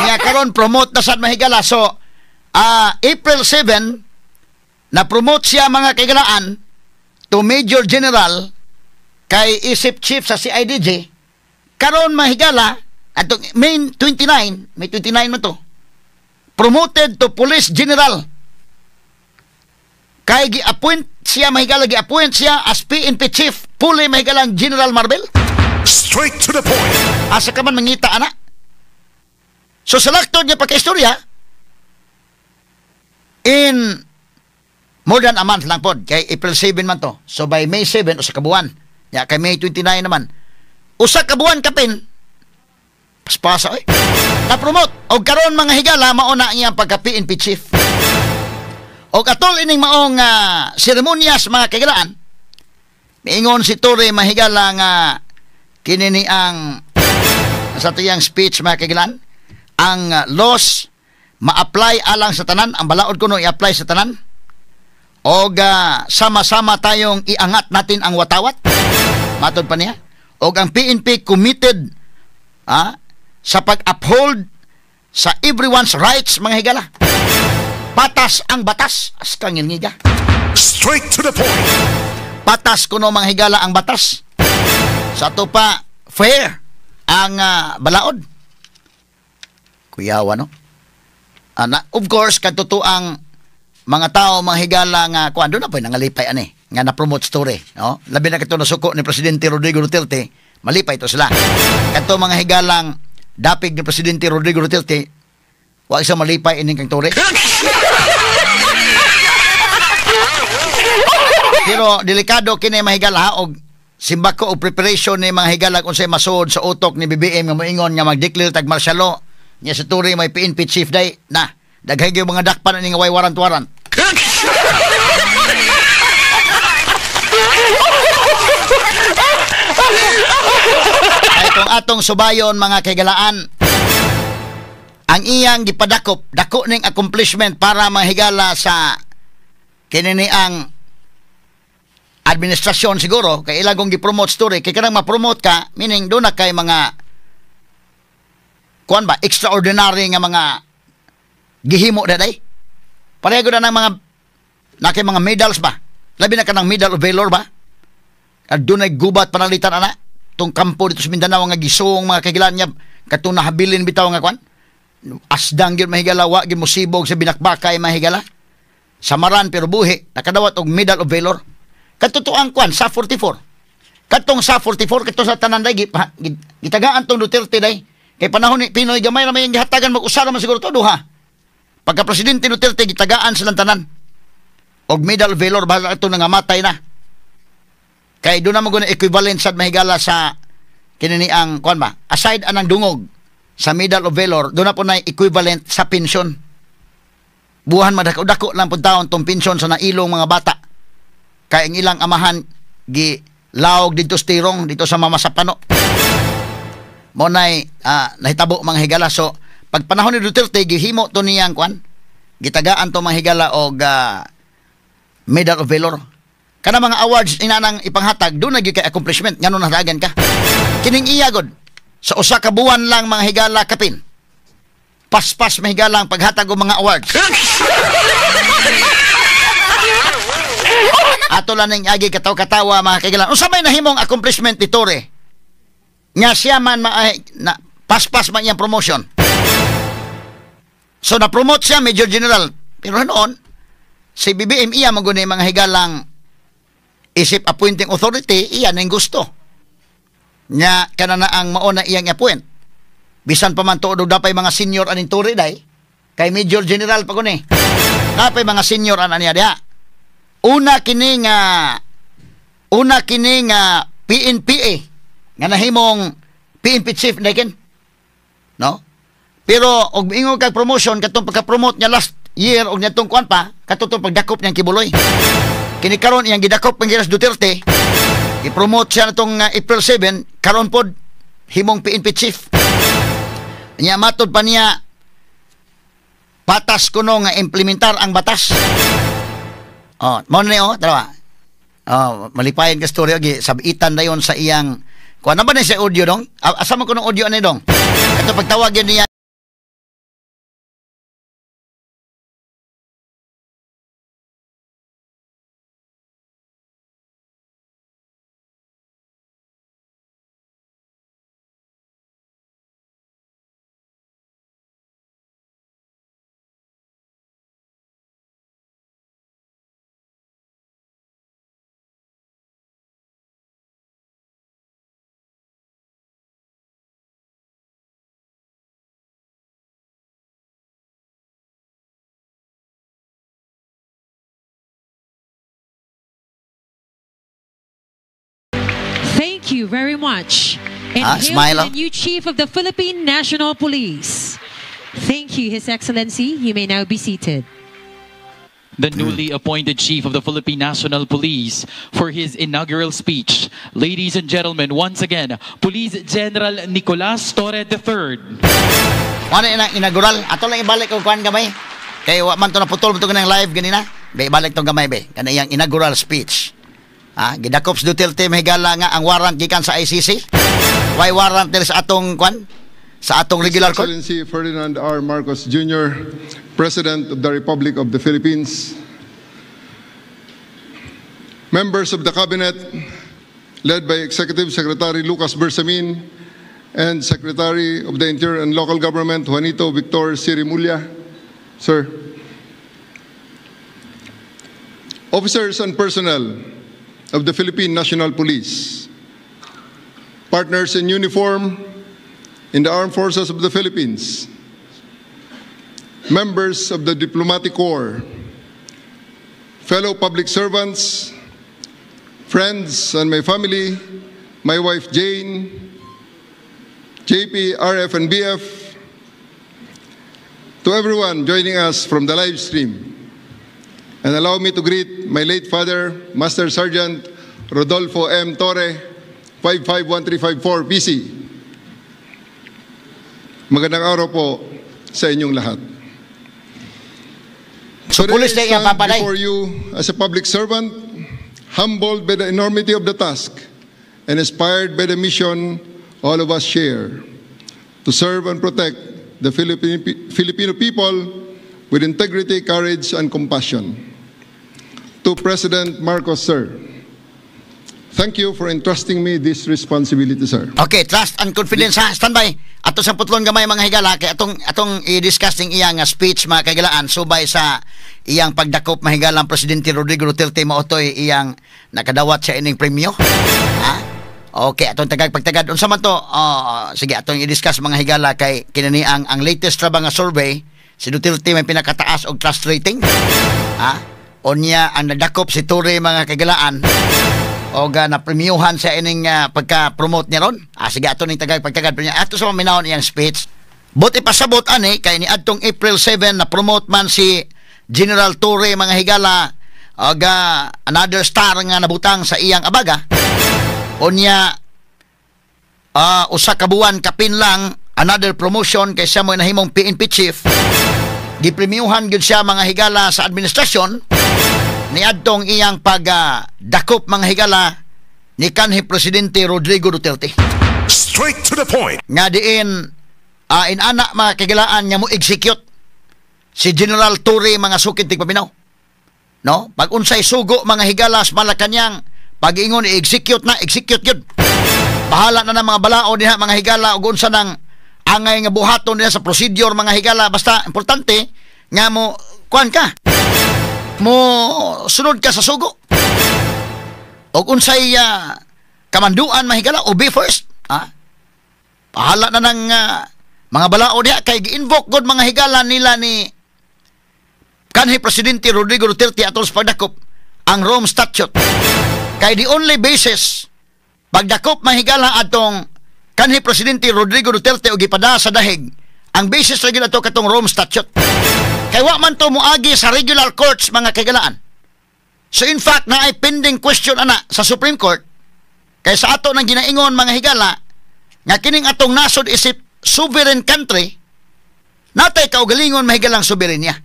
[SPEAKER 1] Niya karon promote na sad, mahigala. So April 7 na promote siya, mga kaigalaan, to Major General kay isip chief sa CIDG. Karon, mahigala, atong May 29, May 29 man to, promoted to Police General. Kay gi-appoint siya, mahigala, gi-appoint siya as PNP Chief, puli, mahigala, General Marvel.
[SPEAKER 2] Straight to the point.
[SPEAKER 1] Asa ka man mangita ana? So sa laktod niya pagka-istorya, in more than a month lang pod, kay April 7 man to. So by May 7, usa ka buwan. Ya, kay May 29 naman. Usa ka buwan kapin, paspasa oy. Na-promote. Og karon, mga higala, mao na iyang pagka-PNP Chief. Og atol ining maong seremonyas, mga kaigalaan, miingon si Torre, mahigala, nga kini ni ang sa tiyang speech, mga kaigalaan, ang laws ma-apply alang sa tanan, ang balaod kuno i-apply sa tanan. Og sama-sama tayong iangat natin ang watawat. Matod pa niya. Og ang PNP committed sa pag-uphold sa everyone's rights, mga higala. Patas ang batas. Askang ngiga.
[SPEAKER 2] Straight to the point.
[SPEAKER 1] Patas kuno, mga higala, ang batas. Sa ato pa, fair ang balaod. Kuyawa, no? Ana, of course, katotoang mga tao, mga higala, nga kuan doon na po nangalipay ani nga na-promote story, no? Labi na kato nasuko ni Presidente Rodrigo Duterte, malipay to sila. Kadto mga higalang dapig ni Presidente Rodrigo Duterte, wa isa malipay ining kang Torre. Pero delikado kini, mahigala, og simbako og preparation ni mga higala kung unsay masuod sa utok ni BBM nga moingon nga mag-declare tag martial law nya sa Torre may PNP chief day na daghay gyud mga dakpan ani nga way warrant-warrant. Ay kung atong subayon, mga kaigalaan, ang iyang gipadakop dako ning accomplishment para mahigala sa kini ni ang administrasyon siguro kay ilang kong gi-promote story kay kanang ma-promote ka, meaning doon na kay mga kuan ba, extraordinary nga mga gihimo daday. Pareho na ng mga na kay mga medals ba, labi na kanang Medal of Valor ba. Adunay gubat panalitan ana tong kampo dito sa Mindanao nga gisuong mga kahigalaan niya katong nahabilin bitaw nga kwan. Asdang gyud mahigala, wa gyud mosibog sa binakbakay mahigala. Samaran pero buhi, nakadawat og Medal of Valor. Katutuang kwan sa 44. Katong sa 44 katong sa tanan day gitagaan tong Duterte day. Kay panahon ni Pinoy gamay ra may gihatagan mag-usa ra man siguro to duha. Pagka presidente Duterte gitagaan silang tanan og Medal of Valor, bahala ato nangamatay na. Kay doon na mo guna equivalent sad mahigala sa kinini ang kuan ba? Aside anang dungog sa Medal of Valor, doon na po na equivalent sa pensyon. Buhan madako dako lang pud taon tong pensyon sa nailong mga bata. Kay ang ilang amahan gi laog dito sa tirong dito sa Mama Sapano. Mo nay nahitabo mga higala. So pag panahon ni Duterte gihimo to niyang kuan, gitagaan to mga higala og Medal of Valor. Kana mga awards inanang ipanghatag doon na gyud kay accomplishment ngano nahatagan ka. Kining iya god sa usa ka buwan lang mga higala kapin. Paspas mahigala ang paghatag og mga awards. Ato lang ning agi kataw-katawa mga kaigalan. Unsa may nahimong accomplishment ni Torre? Nga siya man na paspas man iyang promotion. So na-promote siya Major General. Pero noon si BBM iya man gud ni mga higalang isip appointing authority, iya ning gusto. Nya kana na ang mao na iyang appoint. Bisan pa man tuod og dapay mga senior aning Torre day, kay Major General pa kun eh. Dapay mga senior ana niya diha. Una kini nga PNPA nga nahimong PNP chief na kin. No? Pero og ingon kag promotion katong pagka-promote niya last year og niadtong kuan pa, katong pagdakop niyang Kibuloy. Kini karon iyang gidakop ang Giras Duterte, i-promote siya natong April 7, karon pod himong PNP chief. Niya matod pa niya patas kuno nga implementar ang batas. Oh, mao ni oh, tara. Oh, malipayon ka storya gi sabitan dayon sa iyang kuan na ba ni sa audio dong? Asa man kuno audio ani dong? Kato pagtawag yun niya
[SPEAKER 6] Thank you very much. And hail
[SPEAKER 1] smile,
[SPEAKER 6] to the new Chief of the Philippine National Police. Thank you, His Excellency. You may now be seated.
[SPEAKER 5] The newly appointed Chief of the Philippine National Police for his inaugural speech. Ladies and gentlemen, once again, Police General Nicolas Torre III.
[SPEAKER 1] Ano yung inaugural? Ato lang ibalik ko kuan gamay. Kay wa man to naputol mo to kanang live ganina. Be ibalik tong gamay be. Kana iyang inaugural speech. Ah, gidakop sa Duterte mahigala nga ang warrant gikan sa ICC. Why warrant diri sa atong kuan? Sa atong regular court?
[SPEAKER 4] Excellency Ferdinand R. Marcos Jr., President of the Republic of the Philippines, members of the Cabinet, led by Executive Secretary Lucas Bersamin and Secretary of the Interior and Local Government Juanito Victor C. Remulla, sir. Officers and personnel of the Philippine National Police, partners in uniform in the Armed Forces of the Philippines, members of the Diplomatic Corps, fellow public servants, friends and my family, my wife Jane, JP, RF, and BF, to everyone joining us from the live stream. And allow me to greet my late father, Master Sergeant Rodolfo M. Torre, 551354 PC. Magandang araw po sa inyong lahat.
[SPEAKER 1] So,
[SPEAKER 4] Today
[SPEAKER 1] pulis
[SPEAKER 4] I
[SPEAKER 1] na iyang
[SPEAKER 4] stand
[SPEAKER 1] papaday.
[SPEAKER 4] before you as a public servant, humbled by the enormity of the task and inspired by the mission all of us share to serve and protect the Filipino people with integrity, courage, and compassion. To President Marcos, sir, Thank you for entrusting me this responsibility, sir.
[SPEAKER 1] Okay, trust and confidence ha. Standby. Ato sa putlon gamay, mga higala, kay atong i-discuss ning iyang speech, mga kahigalaan, subay sa iyang pagdakop, mahigalang Presidente Rodrigo Duterte maotoy iyang nakadawat siya ining premyo. Ha? Okay, atong tagag pagtagad unsa man to? Oh, sige, atong i-discuss, mga higala, kay kinani ang latest ra ba nga survey, si Duterte may pinakataas og trust rating. Ha? Unya ang nagdakop si Torre, mga kahigalaan, o ga na premiuhan sa ining pagka-promote niya ron. Ah, sige, ato ning tagag pagtagad niya. Ato sa maminawon iyang speech. But ipasabot ani kay ni adtong April 7 na promote man si General Torre, mga higala, og another star nga nabutang sa iyang abaga. Unya usa ka buwan kapin lang, another promotion kay siya mo nahimong PNP chief. Gipremyuhan gyud siya, mga higala, sa administrasyon niadtong iyang pagdakop, mga higala, ni kanhi Presidente Rodrigo Duterte.
[SPEAKER 2] Straight to the point.
[SPEAKER 1] Nga diin inana, mga kahigalaan, nga mo execute si General Torre, mga sukid tigpaminaw. No? Pag unsay sugo, mga higala, sa Malacanang, pag ingon i-execute na, execute yun. Bahala na ng mga balao diha, mga higala, ug unsa nang angay nga buhaton nila sa procedure, mga higala, basta importante nga mo kuan ka, mo sunod ka sa sugo og unsay kamanduan, mahigala, obey first, ha. Bahala na ng mga balao diha kay gi-invoke god, mga higala, nila ni kanhi Presidente Rodrigo Duterte atol sa pagdakop ang Rome Statute, kay the only basis pagdakop, mahigala, atong kanhi Presidente Rodrigo Duterte og gipada sa dahig, ang basis ra gyud ato katong Rome Statute, kay wa man to moagi sa regular courts, mga kahigalaan. So in fact, na ay pending question ana sa Supreme Court, kay sa ato nang ginaingon, mga higala, nga kining atong nasod isip sovereign country, natay kaugalingon, mahigalang soberenya.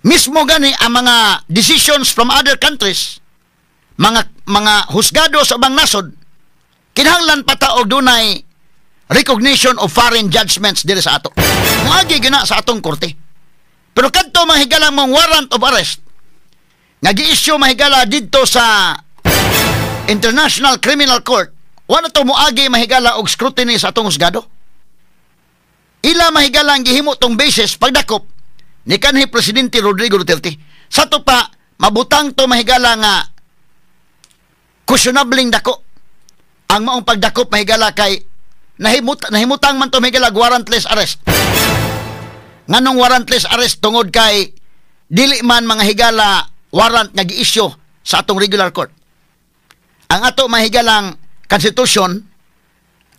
[SPEAKER 1] Mismo gani ang mga decisions from other countries, mga husgado sa ubang nasod, kinahanglan pa ta og dunay recognition of foreign judgments diri sa ato. Moagi gina sa atong korte. Pero kadto, mga higala, mong warrant of arrest nga gi-issue, mahigala, didto sa International Criminal Court, wala to moagi, mahigala, og scrutiny sa atong husgado. Ila, mahigala, ang gihimo tong basis pagdakop ni kanhi Presidente Rodrigo Duterte. Sa to pa mabutang to, mahigala, nga questionabling dako ang maong pagdakop, mahigala, kay nahimutang man to, mahigala, warrantless arrest. Nganong warrantless arrest? Tungod kay dili man, mga higala, warrant nga gi-issue sa atong regular court. Ang ato, mahigalang constitution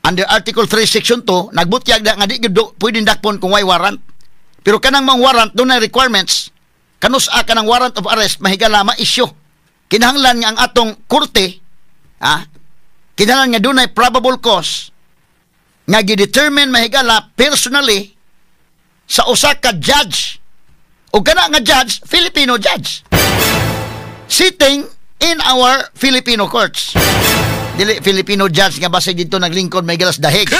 [SPEAKER 1] under Article 3 Section 2 nagbutyag na nga di gyud pwedeng dakpon kung way warrant. Pero kanang mga warrant dunay requirements kanus-a kanang warrant of arrest, mahigala, ma-issue. Kinahanglan nga ang atong korte, kinahanglan nga dunay probable cause nga gi-determine, mahigala, personally sa usa ka judge. O kana nga judge, Filipino judge sitting in our Filipino courts. Dili Filipino judge nga basig dito naglingkod may galas dahig.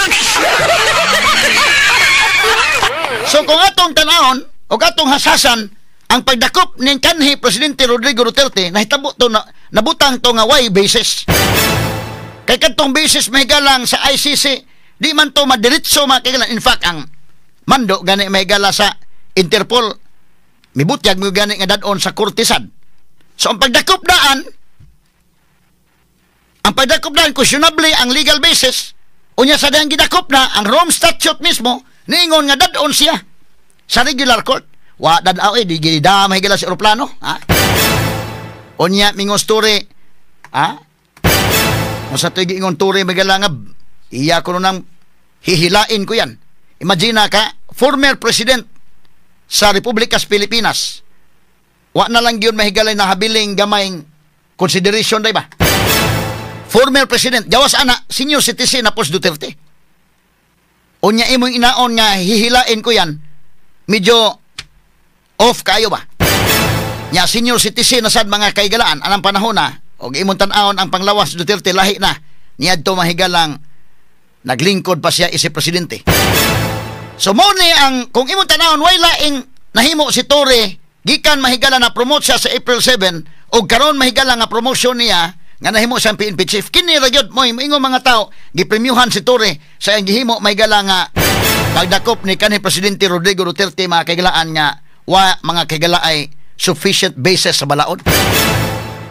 [SPEAKER 1] So kung atong tanawon o atong hasasan ang pagdakop ni kanhi Presidente Rodrigo Duterte, nahitabo to na, nabutang to nga way basis. Kay kadtong basis, mahigalang, sa ICC, di man to madiretso, mga kahigalaan. In fact, ang mando gani, mahigala, sa Interpol mibutyag mo gani nga dad-on sa korte sad. So ang pagdakop daan questionable ang legal basis. Unya sa dihang gidakop na, ang Rome Statute mismo niingon nga dad-on siya sa regular court. Wa dad-aw eh, di gida, mahigala, sa eroplano, ha? Unya mingon story, ha? Kung sa tuig ingon Torre, mahigala, nga iya ko nang hihilain ko yan. Imagine ka, former president sa Republikas Pilipinas. Wa na lang yun, mahigalay, na habiling gamayng consideration, di ba? Former president, gawas ana, senior citizen na pos Duterte. Unya imong inaon nga hihilain ko yan, medyo off kayo ba? Nya senior citizen na sad, mga kaigalaan, anang panahon na, og imong tan-awon ang panglawas Duterte, lahi na niadto, mahigalang, naglingkod pa siya isip presidente. So mo ni ang kung imong tan-awon, way laing nahimo si Torre gikan, mahigala, na promote siya sa April 7 og karon, mahigala, nga promotion niya. nga nahimo siyang PNP chief. Kini ra gyud mo ingon mga tao, gipremyuhan si Torre sa iyang gihimo mahigala nga pagdakop ni kanhi Presidente Rodrigo Duterte, mga kaigalaan, nga wa, mga kaigala, ay sufficient basis sa balaod.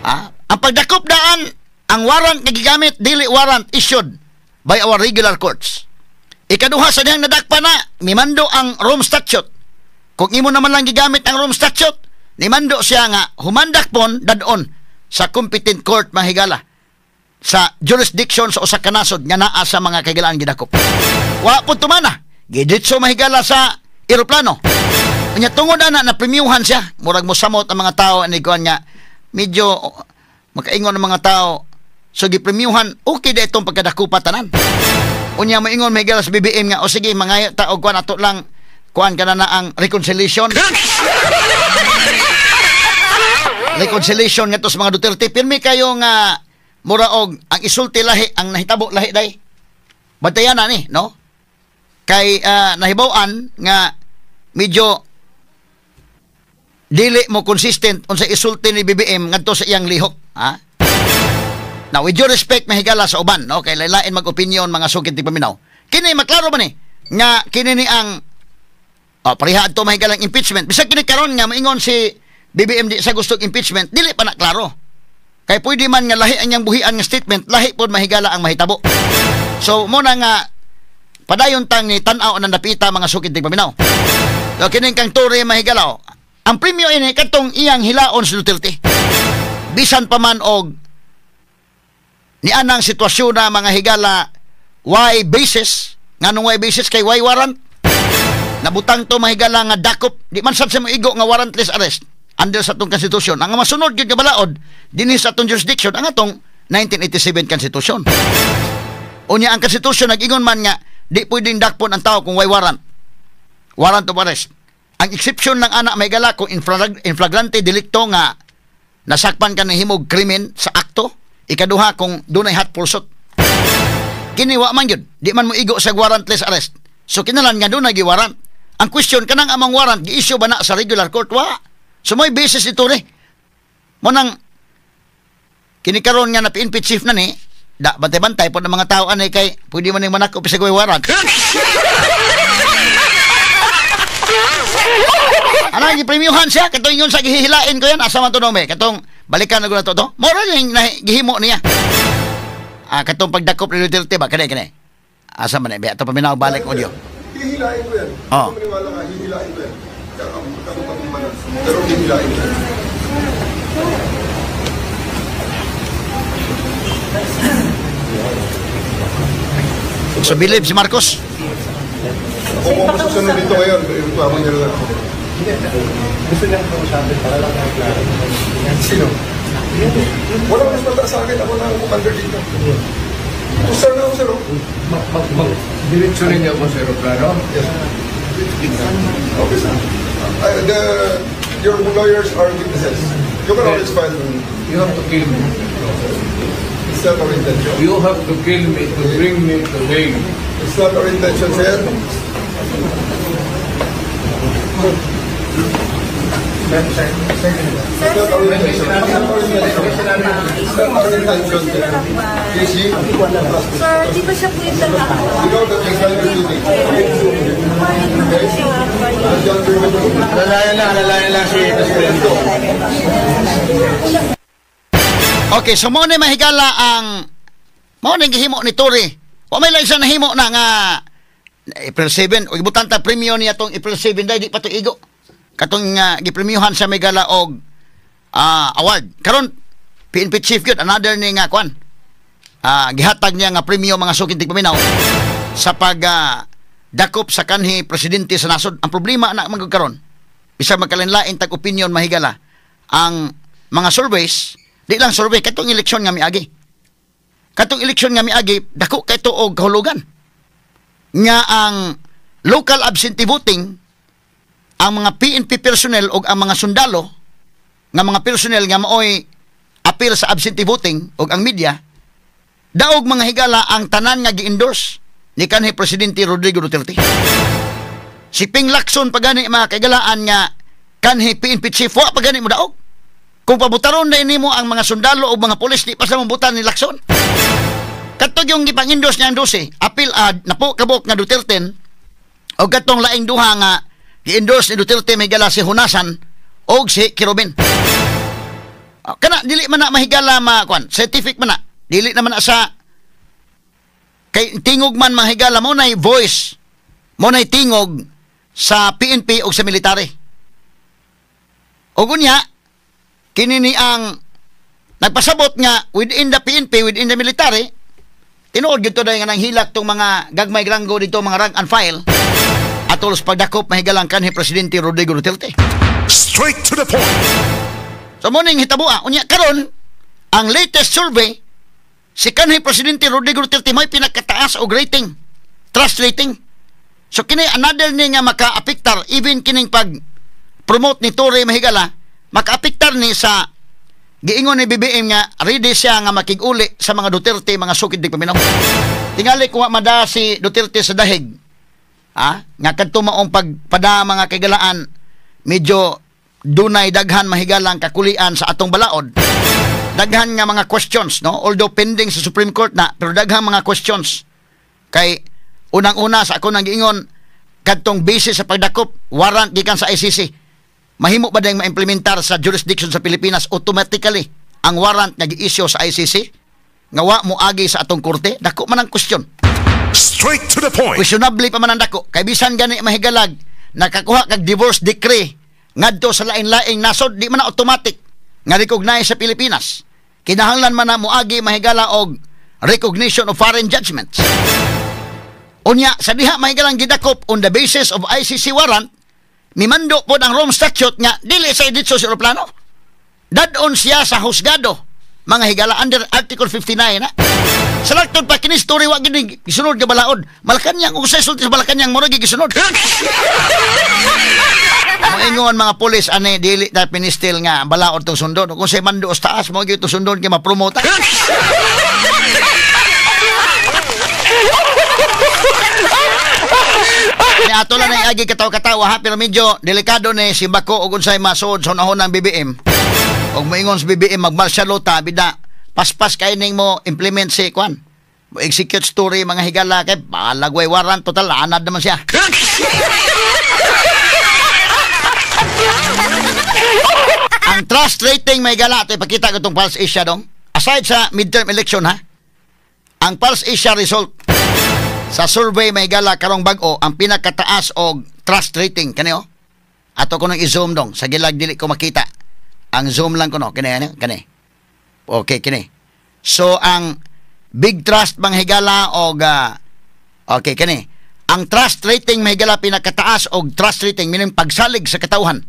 [SPEAKER 1] Ah, ang pagdakop daan, ang warrant nga gigamit dili warrant issued by our regular courts. Ikaduha, sa dihang nadakpa na, mimando ang Rome Statute. Kung imo naman lang gigamit ang Rome Statute, nimando siya nga human dakpon, dad-on sa competent court, mahigala, sa jurisdiction sa usa ka nasod nga naa sa, mga kaigalaan, gidakop. Wa pud tumana. Giditso, mahigala, sa eroplano. Unya tungod ana napremyuhan siya, murag mosamot ang mga tao ani kuan nga medyo makaingon ang mga tao, so gipremyuhan, okay da itong pagkadakupa tanan. Unya moingon, mahigala, sa BBM nga o sige, mangayo ta og kuan, ato lang kuan kana na ang reconciliation. Reconciliation ngadto sa mga Duterte, pirmi kayo nga mura og ang isulti lahi, ang nahitabo lahi day. Bantayan na ni, no? Kay nahibaw-an nga medyo dili mo consistent unsa isulti ni BBM ngadto sa iyang lihok, ha? Now, with due respect, mahigala, sa uban, no? Kay lain mag-opinion, mga sukit tigpaminaw. Kini maklaro ba ni nga kini ni ang oh, pareha adto, mahigala, ang impeachment. Bisag kini karon nga maingon si BBM di sa gustong impeachment, dili pa na klaro. Kay pwede man nga lahi ang iyang buhian nga statement, lahi pod, mahigala, ang mahitabo. So mo na nga padayon tang ni tan-aw ang dapita, mga sukit tigpaminaw. So kining kang Torre, mahigala, oh. Ang premyo ini katong iyang hilaon si Duterte. Bisan pa man og ni anang sitwasyon na, mga higala, why basis, nganong why basis, kay why warrant nabutang to, mahigala, nga dakop, di man sad sa moigo nga warrantless arrest under sa atong konstitusyon. Ang masunod gyud nga balaod dinhi sa atong jurisdiction ang atong 1987 Constitution. Unya ang konstitusyon nag-ingon man nga di pwedeng dakpon ang tao kung way warrant, warrant of arrest. Ang exception ng ana, mahigala, kung in flagrante delicto nga nasakpan ka ng himog krimen sa akto. Ikaduha, kung dunay hot pursuit. Kini wa man gyud, di man mo igo sa warrantless arrest, so kinalan nga dunay giwarrant. Ang question, kanang among warrant gi-issue ba na sa regular court? Wa. So may basis ito re mo nang kini karon nga na PNP chief na ni da, bantay-bantay po ng mga tao anay kay pwede man ning manakop sa warrant. Ano, gipremyuhan siya katong ingon sa gihihilain ko yan, asa man to nome, katong balikan na to to. Mora yung gihimo niya. Ah, katong pagdakop ni Duterte ba, kani kani. Asa man eh, ato paminaw, balik audio.
[SPEAKER 4] Hihilain ko yan.
[SPEAKER 1] Oh.
[SPEAKER 4] Kung maniwala ka, hihilain ko yan. Kakamutan. Pero hihilain ko yan.
[SPEAKER 1] So believe si Marcos.
[SPEAKER 4] Kung ako masusunod dito ngayon, reklamo niya lang ako.
[SPEAKER 9] Gusto niyang kausapin para lang maklaro.
[SPEAKER 4] Sino? Walang mas mataas sa akin. Ako na ang commander dito. Sir na ako, sir. Oh.
[SPEAKER 9] Diretso rin niya ako sa aeroplano.
[SPEAKER 4] Yes. Okay, sir. Your lawyers are witnesses. You can always file.
[SPEAKER 9] You have to kill me.
[SPEAKER 4] It's not our intention.
[SPEAKER 9] You have to kill me to bring me to Hague.
[SPEAKER 4] It's not our intention, sir. It's not our intention. It's not our intention. It's not our intention, sir. Casey, trust me.
[SPEAKER 3] Sir, di ba siya po yung dalawa?
[SPEAKER 4] You know that it's not your duty. Okay?
[SPEAKER 9] Alalayan lang si Presidente.
[SPEAKER 1] Okay, so mo ni, mahigala, ang mo ni gihimo ni Torre. Wa may lang siya nahimo na nga April 7 o ibutan ta premyo niya tong April 7 dai di pa to igo. Katong gipremyohan sa mahigala og award. Karon PNP chief gyud, another ni nga kwan. Gihatag niya nga premyo, mga sukid tigpaminaw, sa pag dakop sa kanhi presidente sa nasod. Ang problema na man karon, bisag magkalain-lain tag opinion, mahigala, ang mga surveys, di lang survey, katong eleksyon nga miagi. Katong eleksyon nga miagi, dako kay to og kahulugan. Nga ang local absentee voting, ang mga PNP personnel og ang mga sundalo nga mga personnel nga maoy appeal sa absentee voting og ang media, daog, mga higala, ang tanan nga gi-endorse ni kanhi Presidente Rodrigo Duterte. Si Ping Lacson pa gani, mga kaigalaan, nga kanhi PNP chief, wa pa gani mo daog. Kung pabutaron na nimo ang mga sundalo o mga pulis, di pa sa mabutan ni Lacson. Katong yung gipang-endorse niya ang 12, apil ad, napo kabok nga Duterte, o katong laing duha nga gi-endorse ni Duterte mahigala si Honasan o si Querubin. Kana dili man na mahigala ma kuan, scientific man na. Dili naman na sa kay tingog man mahigala mo nay voice, mo nay tingog sa PNP o sa military. O gunya, kini ni ang nagpasabot nga within the PNP, within the military, tinuod gyud to dahil nga nanghilak tong mga gagmay granggo dito, mga rank and file, atol sa pagdakop mahigalang kanhi Presidente Rodrigo Duterte.
[SPEAKER 2] Straight to the point.
[SPEAKER 1] So morning hitabua, unya karon ang latest survey si kanhi Presidente Rodrigo Duterte may pinakataas og rating, trust rating. So kini another ni nga makaapektar even kining pag promote ni Torre mahigala, makaapektar ni sa giingon ni BBM nga ready siya nga makig-uli sa mga Duterte mga sukid di paminaw. Tingali kung mada si Duterte sa dahig, ha? Nga kadto maong pagpada mga kaigalaan medyo dunay daghan mahigalang kakulian sa atong balaod. Daghan nga mga questions, no? Although pending sa Supreme Court na, pero daghan mga questions. Kay unang-una sa ako nang giingon kadtong basis sa pagdakop, warrant gikan sa ICC. Mahimo ba dayong ma-implementar sa jurisdiction sa Pilipinas automatically ang warrant nga gi-issue sa ICC nga wa moagi sa atong korte? Dako man ang question.
[SPEAKER 2] Straight to the point.
[SPEAKER 1] Questionable pa man ang dako. Kay bisan gani mahigalag nakakuha kag divorce decree ngadto sa lain-laing nasod, di man na automatic nga recognize sa Pilipinas. Kinahanglan man na moagi mahigala og recognition of foreign judgments. Unya sa diha mahigalang gidakop on the basis of ICC warrant, mimando po ang Rome Statute nga dili sa editso sa eroplano. Dadon siya sa husgado mga higala under Article 59 na. Sa laktod pa kini story wa gini gisunod nga balaod. Malacañang ug sa sulti sa Malacañang mo ra gisunod. Moingon mga pulis ani dili ta pinistil nga balaod tong sundon. Kung say mando sa taas mo gyud tong sundon kay ma-promote. Ni ato lang ay agi katawa-katawa ha, pero medyo delikado ni si Bako og unsay masuod sa unahon ng BBM. Og moingon sa BBM magmartial law ta bida paspas kay ning mo implement si kwan. Mo execute story mga higala kay balagway warrant total anad naman siya. Ang trust rating may higala ato ipakita ko tong Pulse Asia dong. Aside sa midterm election ha. Ang Pulse Asia result sa survey may gala karong bag-o ang pinakataas og trust rating kani oh. Ato ko nang i-zoom dong sa gilag dili ko makita. Ang zoom lang ko no kani ano kani. Okay kini. So ang big trust mga higala og okay kani. Ang trust rating may higala pinakataas og trust rating meaning pagsalig sa katawhan.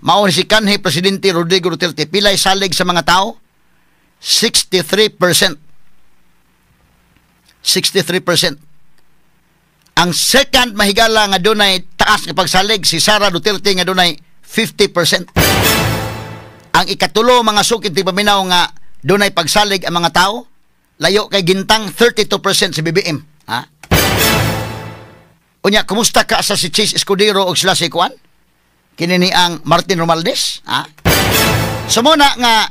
[SPEAKER 1] Mao si kanhi Presidente Rodrigo Duterte pilay salig sa mga tao? 63%. 63%. Ang second mahigala nga dunay taas nga pagsalig si Sara Duterte nga dunay 50%. Ang ikatulo mga sukid ti paminaw nga dunay pagsalig ang mga tao layo kay gintang 32% si BBM. Ha? Unya kumusta ka sa si Chase Escudero og sila si Kuan? Kini ni ang Martin Romualdez, ha? Sumuna nga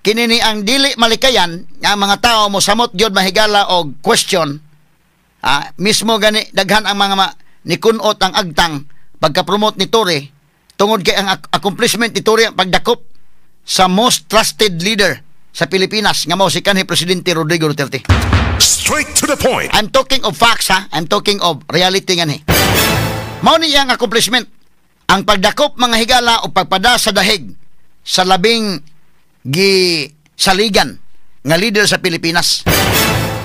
[SPEAKER 1] kini ni ang dili malikayan nga ang mga tao mosamot gyud mahigala og question. Ah, mismo gani daghan ang mga nikunot ang agtang pagka-promote ni Torre tungod kay ang accomplishment ni Torre ang pagdakop sa most trusted leader sa Pilipinas nga mao si kanhi Presidente Rodrigo Duterte.
[SPEAKER 2] Straight to the point.
[SPEAKER 1] I'm talking of facts ha. I'm talking of reality ngani. Mao ni iyang accomplishment ang pagdakop mga higala o pagpada sa dahig sa labing gisaligan nga leader sa Pilipinas.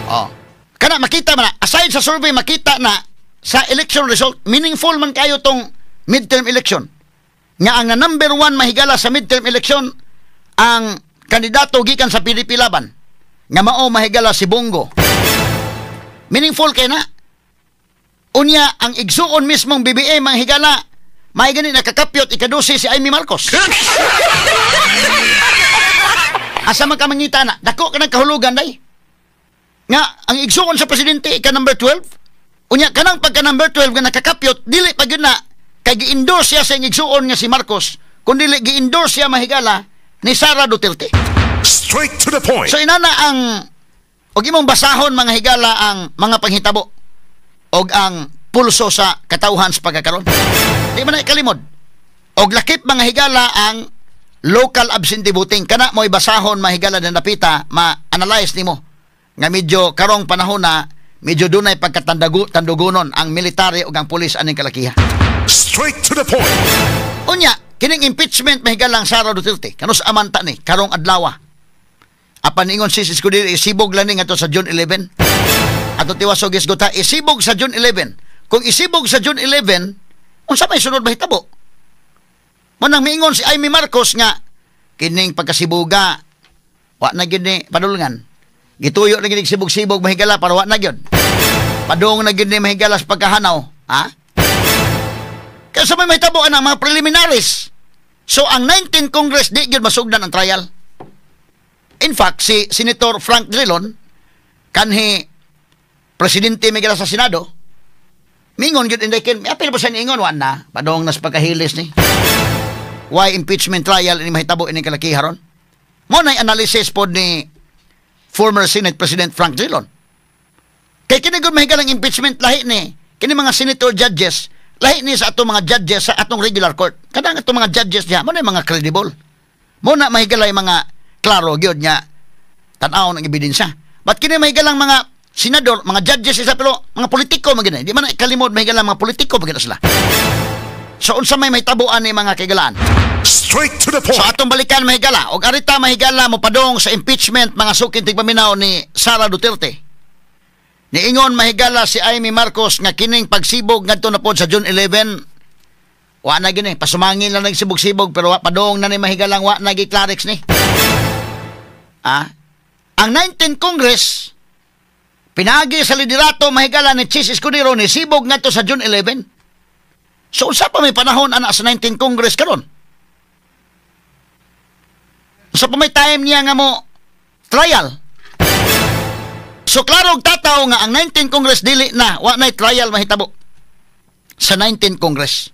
[SPEAKER 1] Oh. Kana makita man na, aside sa survey makita na sa election result meaningful man kayo tong midterm election. Nga ang number one mahigala sa midterm election ang kandidato gikan sa PDP Laban nga mao mahigala si Bongo. Meaningful kay na. Unya ang igsuon mismong BBM ang higala may gani nakakapyot ikadusi si Amy Marcos. Asa man ka mangita na dako ka ng kahulugan day. Nga ang igsuon sa presidente ika number 12. Unya kanang pagka number 12 nga nakakapyot dili pa gyud na kay gi-endorse siya sa igsuon nga si Marcos, kun dili gi-endorse siya mahigala ni Sara Duterte.
[SPEAKER 2] Straight to the point.
[SPEAKER 1] So inana ang og imong basahon, mga higala, ang mga panghitabo og ang pulso sa katawhan sa pagkakaron. Di man na ikalimod. Og lakip, mga higala, ang local absentee voting kana mo'y basahon, mga higala, na napita ma-analyze nimo nga medyo karong panahon na medyo dunay pagkatandagu tandugunon ang military ug ang pulis aning kalakiha.
[SPEAKER 2] Straight to the point.
[SPEAKER 1] Unya, kining impeachment, mahigalang Sara Duterte, kanus aman ta ni karong adlaw? Apan ingon si Escudero, isibog lang ni ngadto sa June 11. Ato tiwas og isguta, isibog sa June 11. Kung isibog sa June 11, unsa may sunod mahitabo? Mo nang miingon si Imee Marcos nga kining pagkasibuga wa na gyud ni padulngan. Gituyo na gyud sibog-sibog, mahigala, para wa na gyud. Padung na gyud ni, mahigala, sa pagkahanaw, ha? Kaya sa may mahitabo ang mga preliminaries. So ang 19 Congress di gyud masugdan ang trial. In fact, si Senator Frank Drilon, kanhi presidente may sa Senado, mingon gyud inday kin, apil pa siya niingon wa na, padong nas pagkahilis ni. Why impeachment trial ini mahitabo ini kalakiha ron? Mo na analysis pod ni former Senate President Frank Drilon. Kay kini gud, mahigalang impeachment, lahi ni kini mga senator judges, lahi ni sa atong mga judges sa atong regular court. Kadang atong mga judges diha mo na mga credible. Mo na mahigalay mga klaro gyud nga tan-aw ng ebidensya. But kini mahigalang mga senador, mga judges isa pero mga politiko man gid. Di man na ikalimod, mahigalang mga politiko man gid sila. So unsa may mahitabuan ni, mga kaigalaan?
[SPEAKER 2] Straight to the point.
[SPEAKER 1] So atong balikan, mahigala, og arita, mahigala, mo padong sa impeachment, mga suking tigpaminaw, ni Sara Duterte. Niingon, mahigala, si Imee Marcos nga kining pagsibog ngadto na pod sa June 11 wa na gini, pasumangin lang nagsibog-sibog pero wa padong na ni, mahigalang, wa na gi Clarix ni. Ah, ang 19 Congress pinagi sa liderato, mahigala, ni Chiz Escudero ni sibog ngadto sa June 11. So unsa pa may panahon ana sa 19 Congress karon? Unsa pa may time niya nga mo trial? So klaro og tataw nga ang 19 Congress dili na, wa nay trial mahitabo sa 19 Congress.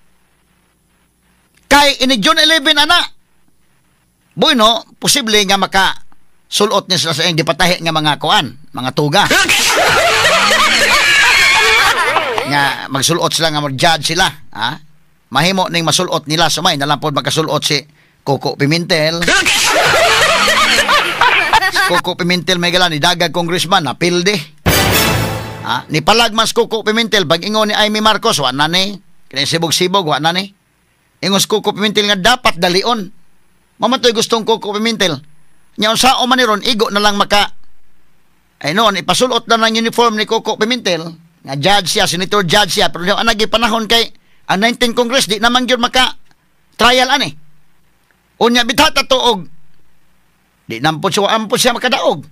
[SPEAKER 1] Kay ini June 11 ana. Bueno, posible nga maka sulot ni sila sa iyang gipatahi nga mga kuan, mga tuga. Nga magsulot sila nga mag-judge sila, ha? Mahimo ning masulot nila sumay na lang pod makasulot si Koko Pimentel. Si Koko Pimentel may gala ni dagag congressman na pilde. Ha? Ni palag man si Koko Pimentel pag ingon ni Imee Marcos wa na ni. Kini sibog-sibog wa na ni. Ingon si Koko Pimentel nga dapat dalion. Mamatoy gustong Koko Pimentel. Nya unsa man ni ron, igo na lang maka ay noon ipasulot na ng uniform ni Koko Pimentel nga judge siya, senator judge siya, pero ang nagi panahon kay ang 19 Congress di naman gyud maka trial ani. Unya bitata tuog. Di nampod siya, ampod siya makadaog.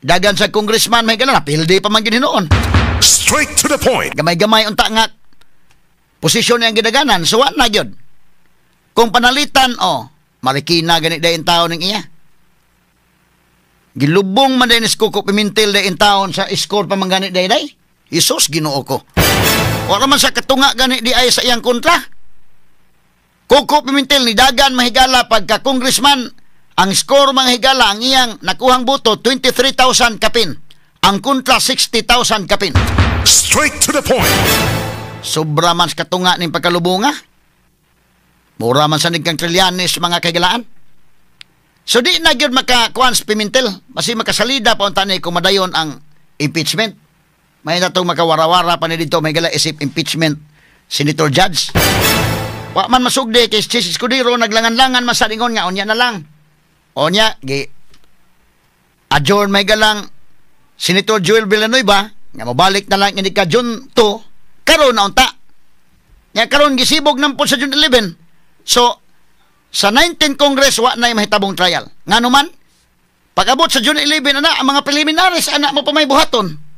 [SPEAKER 1] Dagan sa congressman may gala, pildi pa man gyud hinuon.
[SPEAKER 2] Straight to the point.
[SPEAKER 1] Gamay-gamay unta nga posisyon niyang gidaganan, so wa na gyud. Kung panalitan, oh, Marikina gani dayon taon ng iya. Gilubong man din ni Koko Pimentel dayon taon sa score pa man gani day day. Isos, Ginoo ko. Wala man sa katunga gani di ay sa iyang kontra. Koko Pimentel ni dagan, mahigala, pagka congressman, ang score, mga higala, ang iyang nakuhang boto 23,000 kapin. Ang kontra 60,000 kapin.
[SPEAKER 2] Straight to the point.
[SPEAKER 1] Sobra man sa katunga ning pagkalubunga. Mura man sa kang Trillanes, mga kaigalaan. So di na gyud makakuan si Pimentel. Basi makasalida pa unta ni kung madayon ang impeachment. May natong makawarawara pa ni dito may gala isip impeachment senator judge. Wa man masugdi kay Chiz Escudero naglangan-langan man sa ingon nga unya na lang. Unya gi adjourn may galang Senator Joel Villanueva nga mobalik na lang ini ka June 2 karon na unta. Nya karon gisibog nampod sa June 11. So sa 19 Congress wa na mahitabong trial. Ngano man pag-abot sa June 11 ana ang mga preliminaries ana mo pa may buhaton.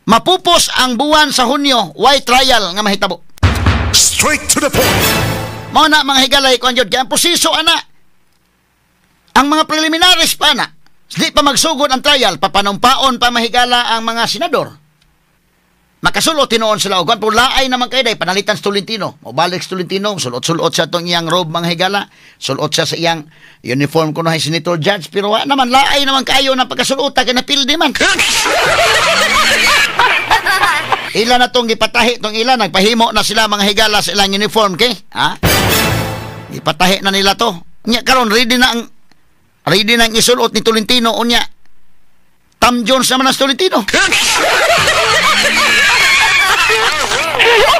[SPEAKER 1] Mapupos ang buwan sa Hunyo, why trial nga mahitabo.
[SPEAKER 2] Straight to the point.
[SPEAKER 1] Mao na, mga higalay, kuan jud kay ang proseso ana. Ang mga preliminaries pa na. Di pa magsugod ang trial, papanumpaon pa, mahigala, ang mga senador. Makasulot tinuon sila og pero laay naman kay day panalitan sa Tolentino. Mobalik sa Tolentino, sulot-sulot sa tong iyang robe, mga higala, sulot siya sa iyang uniform kuno hay senator judge, pero wa naman, laay naman kayo ng pagkasulota kay napildi man. Ila na tong gipatahi tong ila, nagpahimo na sila, mga higala, sa ilang uniform kay, ha? Ipatahi na nila to. Nya karon ready na ang isulot ni Tolentino, unya Tam Jones naman ang Tolentino.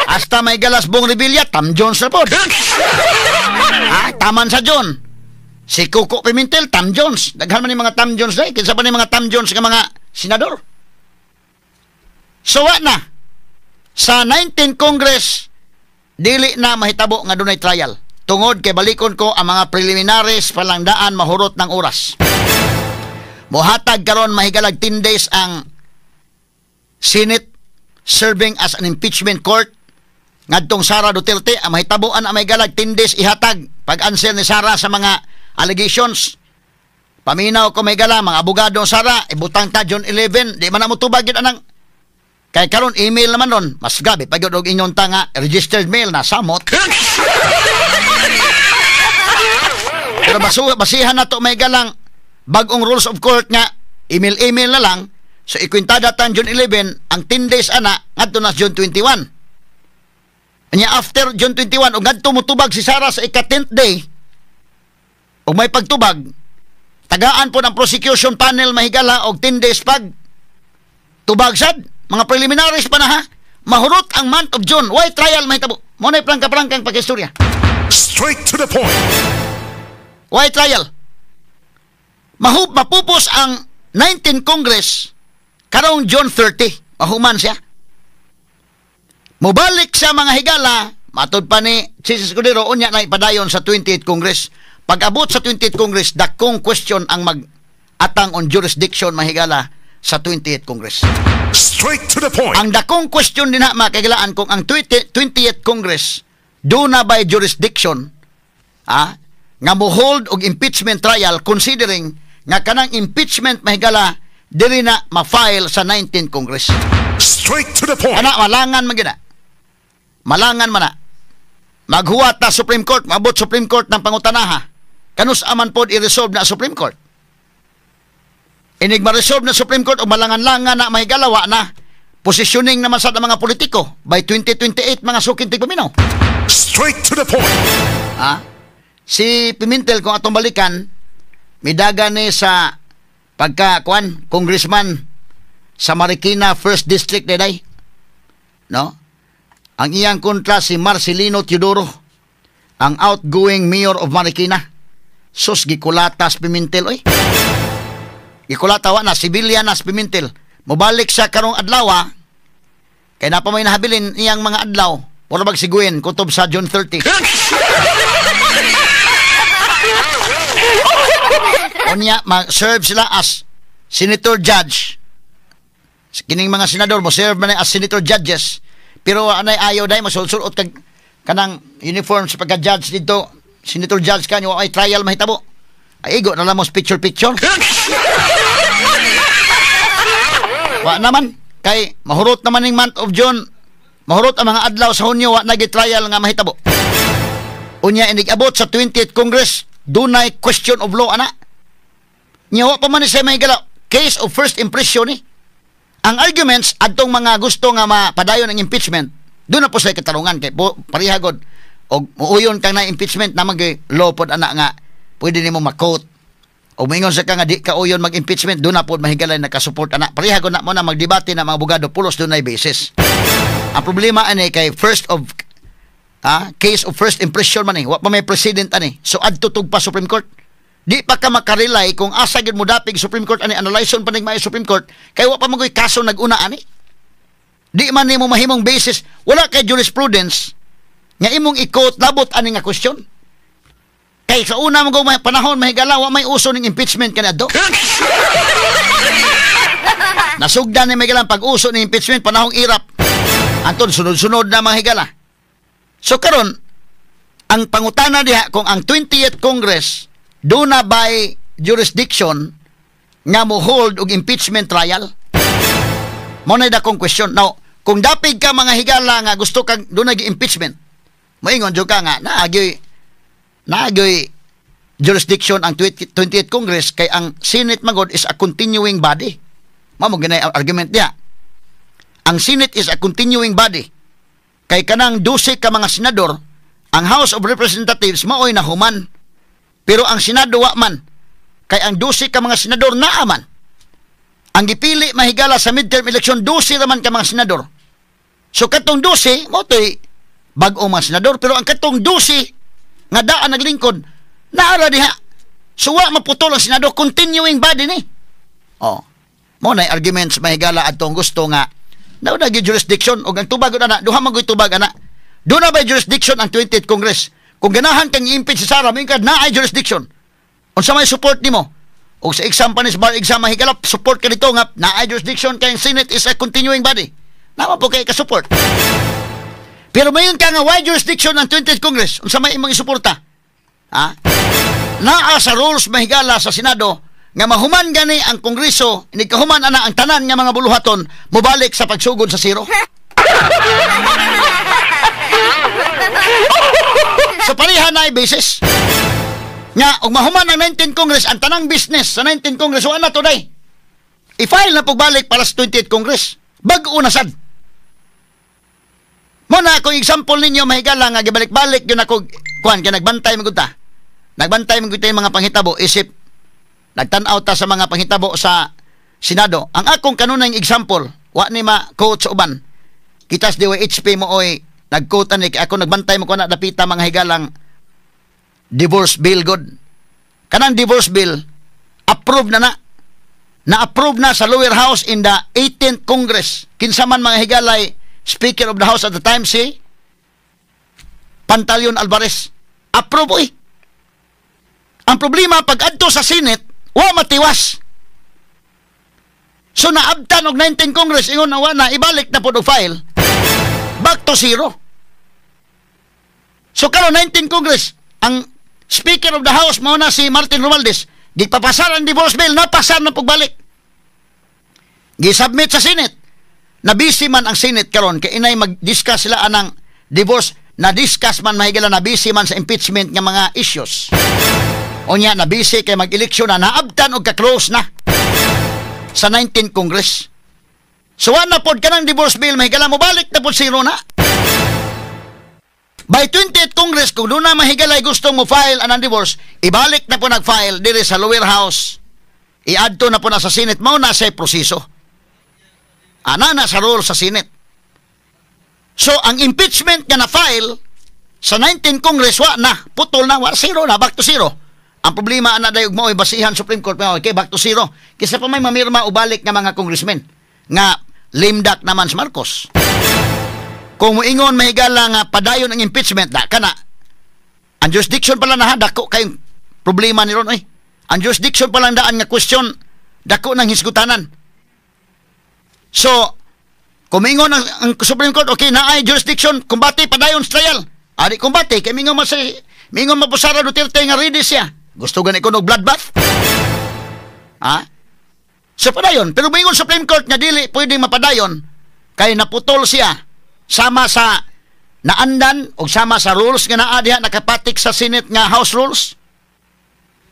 [SPEAKER 1] Hasta may galas buong Revilla, Tam Jones na po. Ha? Taman sa John. Si Koko Pimentel, Tam Jones. Daghan man yung mga Tam Jones na eh. Kinsa pa ni mga Tam Jones nga mga senador. So wa na. Sa 19 Congress, dili na mahitabo nga dunay trial. Tungod kay balikon ko ang mga preliminaries palangdaan mahurot ng oras. Mohatag karon mahigalag 10 days ang Senate serving as an impeachment court ngadtong Sara Duterte. Ang mahitabuan ang mahigalag 10 days ihatag pag-answer ni Sara sa mga allegations. Paminaw ko mahigala mga abogado Sara, ibutang ta June 11, di man na mo tubag yun anang kay karon email naman ron, mas grabe pag og ingon ta nga registered mail na samot. Pero basihan na to mahigalang bagong rules of court nga email-email na lang. So ikwintada tan June 11 ang 10 days ana ngadto na June 21. Anya after June 21 og ngadto motubag si Sara sa ika-10th day og may pagtubag, tagaan po ng prosecution panel mahigala og 10 days pag tubag sad, mga preliminaries pa na ha. Mahurot ang month of June. Why trial mahitabo? Mo nay prangka-prangkang paghistorya.
[SPEAKER 2] Straight to the point.
[SPEAKER 1] Why trial? Mapupos ang 19 Congress karong June 30. Mahuman siya. Mubalik sa mga higala, matod pa ni Chiz Escudero, unya na ipadayon sa 28th Congress. Pag-abot sa 28th Congress, dakong question ang mag-atang on jurisdiction mahigala sa 28th Congress.
[SPEAKER 2] Straight to the point.
[SPEAKER 1] Ang dakong question din na makagilaan kung ang 28th Congress do na by jurisdiction nga mo-hold og impeachment trial, considering nga kanang impeachment mahigala dili na ma-file sa 19th Congress.
[SPEAKER 2] Straight to the point.
[SPEAKER 1] Ana malangan man gyud na. Malangan man na. Maghuwat ta Supreme Court, maabot Supreme Court ng pangutanaha. Kanus aman pod i-resolve na Supreme Court. Inig ma-resolve na Supreme Court o malangan-langan na mahigala wa na. Positioning naman sa mga politiko by 2028 mga sukin tigpaminaw.
[SPEAKER 2] Straight to the point.
[SPEAKER 1] Ha? Si Pimentel kung atong balikan, midaga ni sa pagka kuan congressman sa Marikina 1st District day. No? Ang iyang kontra si Marcelino Teodoro, ang outgoing mayor of Marikina. Sus, gikulatas Pimentel oy. Gikulata wa na sibilyan na Pimentel. Mobalik siya karong adlaw kay na pa may nahabilin iyang mga adlaw. Mura magsiguin kutob sa June 30. Unya ma-serve sila as senator judge. Kining mga senador mo serve man as senator judges. Pero anay ayaw dai masulsulot kag kanang uniform sa pagka-judge dito. Senator judge kanyo ay trial mahitabo. Ay igo na lang mo picture picture. Wa naman kay mahurot naman ning month of June. Mahurot ang mga adlaw sa Hunyo wa nagi trial nga mahitabo. Unya inig abot sa 20th Congress dunay question of law ana. Nya wa pa man siya mahigala case of first impression ni. Ang arguments adtong mga gusto nga mapadayon ang impeachment, doon na po sila katarungan kay pareha god og muuyon kang na impeachment na mag law pod ana nga pwede nimo ma-quote. O moingon sa ka nga di ka uyon mag-impeachment, doon na pod mahigalay nakasupport ana. Pareha god na mo na magdebate na mga abogado pulos dunay basis. Ang problema ani kay first of case of first impression man eh. Wa pa may precedent ani. So adto tug pa Supreme Court. Di pa ka makarelay kung asa gyud mo dapig Supreme Court ani, analyzon pa ning may Supreme Court kay wa pa man kaso nag-una ani. Di man nimo mahimong basis, wala kay jurisprudence nga imong i-quote labot ani nga question. Kay sa una mo panahon mahigala wa may uso ning impeachment kanadto. Nasugdan ni mahigala pag-uso ning impeachment panahong irap. Anton sunod-sunod na mga higala. So karon ang pangutana diha kung ang 20th Congress do na by jurisdiction nga mo hold og impeachment trial. Mo na dakong question. Now, Kung dapig ka, mga higala, nga gusto kang dunay impeachment, moingon jud ka nga naagyoy jurisdiction ang 28th Congress kay ang Senate magod is a continuing body. Mao mo ginay argument niya. Ang Senate is a continuing body. Kay kanang 12 ka mga senador, ang House of Representatives maoy nahuman. Pero ang Senado wa man. Kay ang 12 ka mga senador naa man. Ang gipili, mahigala, sa midterm election, 12 raman ka mga senador. So katong 12 mao to'y bag-o mga senador, pero ang katong 12 nga daan naglingkod naara diha. So wa maputol ang Senado, continuing body ni. Oh. Mao na arguments, mahigala, adtong gusto nga naa na jurisdiction og ang tubag ana, duha man gyud tubag ana. Duna ba jurisdiction ang 20th Congress? Kung ganahan kang i-impeach si Sara, moingon ka naay jurisdiction. Unsa may support nimo? Og sa exam pa ni sa bar exam, mahigala, support ka dito nga naay jurisdiction kay ang Senate is a continuing body. Naa man po kay ka-support. Pero moingon ka nga way jurisdiction ang 20th Congress, unsa may imong isuporta? Ha? Naa sa rules, mahigala, sa Senado nga mahuman gani ang Kongreso, ini kahuman ana ang tanan nga mga buluhaton, mobalik sa pagsugod sa zero. So pareha na ay basis. Nga, og mahuman ang 19th Congress, ang tanang business sa 19th Congress, wala na today. I-file na pagbalik para sa 20th Congress. Bag-o na sad. Muna, kung example ninyo, mahigala, nga gibalik-balik yun ako, kuan, kaya nagbantay magud ta. Nagbantay magud ta yung mga panghitabo, isip, nagtan-aw ta sa mga panghitabo sa Senado. Ang akong kanunay example, wa ni ma-quote sa uban. Kitas DYHP mo oy, nag-quote ani, ako nagbantay mo ko na dapita, mga higalang divorce bill good. Kanang divorce bill, approve na na. Na-approve na sa lower house in the 18th Congress. Kinsa man, mga higalay, Speaker of the House at the time, si Pantaleon Alvarez. Approve oy. Ang problema, pag adto sa Senate, wa matiwas. So naabtan og 19 Congress, ingon na wa na, ibalik na pod og file. Back to zero. So karon 19 Congress, ang Speaker of the House mao na si Martin Romualdez, gipapasar ang divorce bill, napasar na pagbalik. Gisubmit sa Senate. Na busy man ang Senate karon kay inay mag-discuss sila anang divorce, na-discuss man, mahigala, na busy man sa impeachment nga mga issues. Unya na busy kay mag-eleksyon na, naabtan og ka-close na sa 19 Congress. So wa na pod kanang divorce bill, mahigala, mobalik na pod zero na. By 20th Congress, kung doon na mahigalay gustong mo file anang divorce, ibalik na po nag-file diri sa lower house. I-adto na po na sa Senate, mao na sa proseso. Ana na sa rule sa Senate. So, ang impeachment nga na-file sa 19 Congress, wa na, putol na, wa, zero na, back to zero. Ang problema ana dayog mo basihan Supreme Court, okay, back to zero. Kaysa pa may mamirma o balik nga mga congressmen nga limdak naman si Marcos. Kung moingon, mahigala, nga padayon ang impeachment, da kana. Ang jurisdiction pala na, dako kayong problema ni ron oy. Ang jurisdiction pa lang daan nga question, dako ng hisgutanan. So, kung moingon ang Supreme Court, okay, naay jurisdiction, kumbate padayon sa trial. Ari kumbate kay mingon man po Sara Duterte nga ready siya. Gusto gani ko og bloodbath. Ha? So padayon, pero moingon Supreme Court nga dili pwedeng mapadayon kay naputol siya sama sa naandan o sama sa rules nga naa diha nakapatik sa Senate nga House rules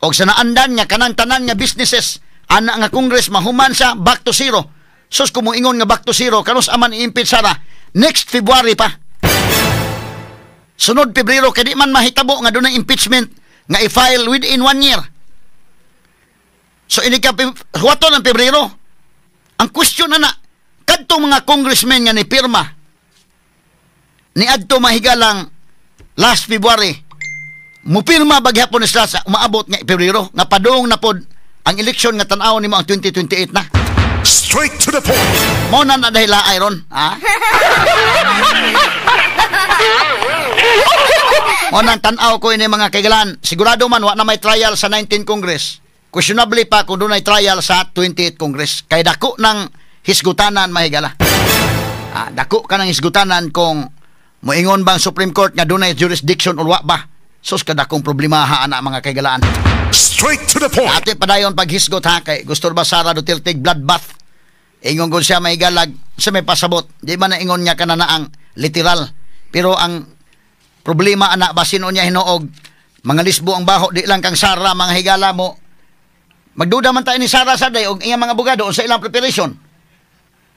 [SPEAKER 1] o sa naandan nga kanang tanan nga businesses ana nga Congress mahuman sa back to zero. Sus, kung moingon nga back to zero, kanus aman i-impeach Sara? Next February pa. Sunod Pebrero, kay di man mahitabo nga dunay impeachment nga i-file within one year. So ini ka huwaton ang Pebrero. Ang question na na, kadtong mga congressmen nga ni pirma ni adto, mahigalang, last February, mupirma ba gihapon ni sila sa umaabot nga Pebrero nga padung na pod ang eleksyon nga tan-aw nimo ang 2028 na?
[SPEAKER 2] Straight to the point.
[SPEAKER 1] Mao na na dahil iron, ha? Mao na tan-aw ko ini, mga kaigalan. Sigurado man wa na may trial sa 19 Congress. Questionable pa kung dunay trial sa 28 Congress. Kay dako ng hisgutanan, mahigala. Ah, dako ka ng hisgutanan kung moingon bang Supreme Court nga dunay jurisdiction or wa ba. Sus, kadakong problema ha ana, mga kaigalaan.
[SPEAKER 2] Straight to the point.
[SPEAKER 1] Ate padayon paghisgot ha, kay gusto ba Sara Duterte bloodbath. Ingon gud siya, mga higala, sa may pasabot. Di man na ingon nga kananaang literal. Pero ang problema ana, basin unya hinuog mga lisbo ang baho, di lang kang Sara, mga higala mo. Magduda man tayo ni Sara sa day og iyang mga abogado sa ilang preparation.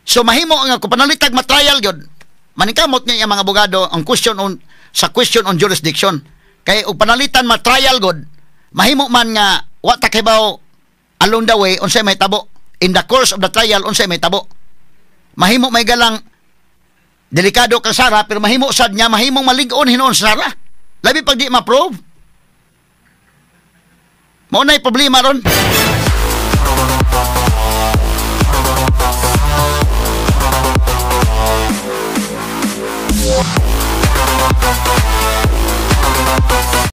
[SPEAKER 1] So mahimo nga kung panalitag matrial gyud, maningkamot niya iyang mga abogado ang question on sa question on jurisdiction. Kay og panalitan matrial gud, mahimo man nga wa ta kibaw along the way unsay mahitabo, in the course of the trial unsay mahitabo. Mahimo may galang delikado kang Sara, pero mahimo sad niya mahimong malig-on hinuon sa Sara. Labi pag di ma-prove. Mao na'y problema ron.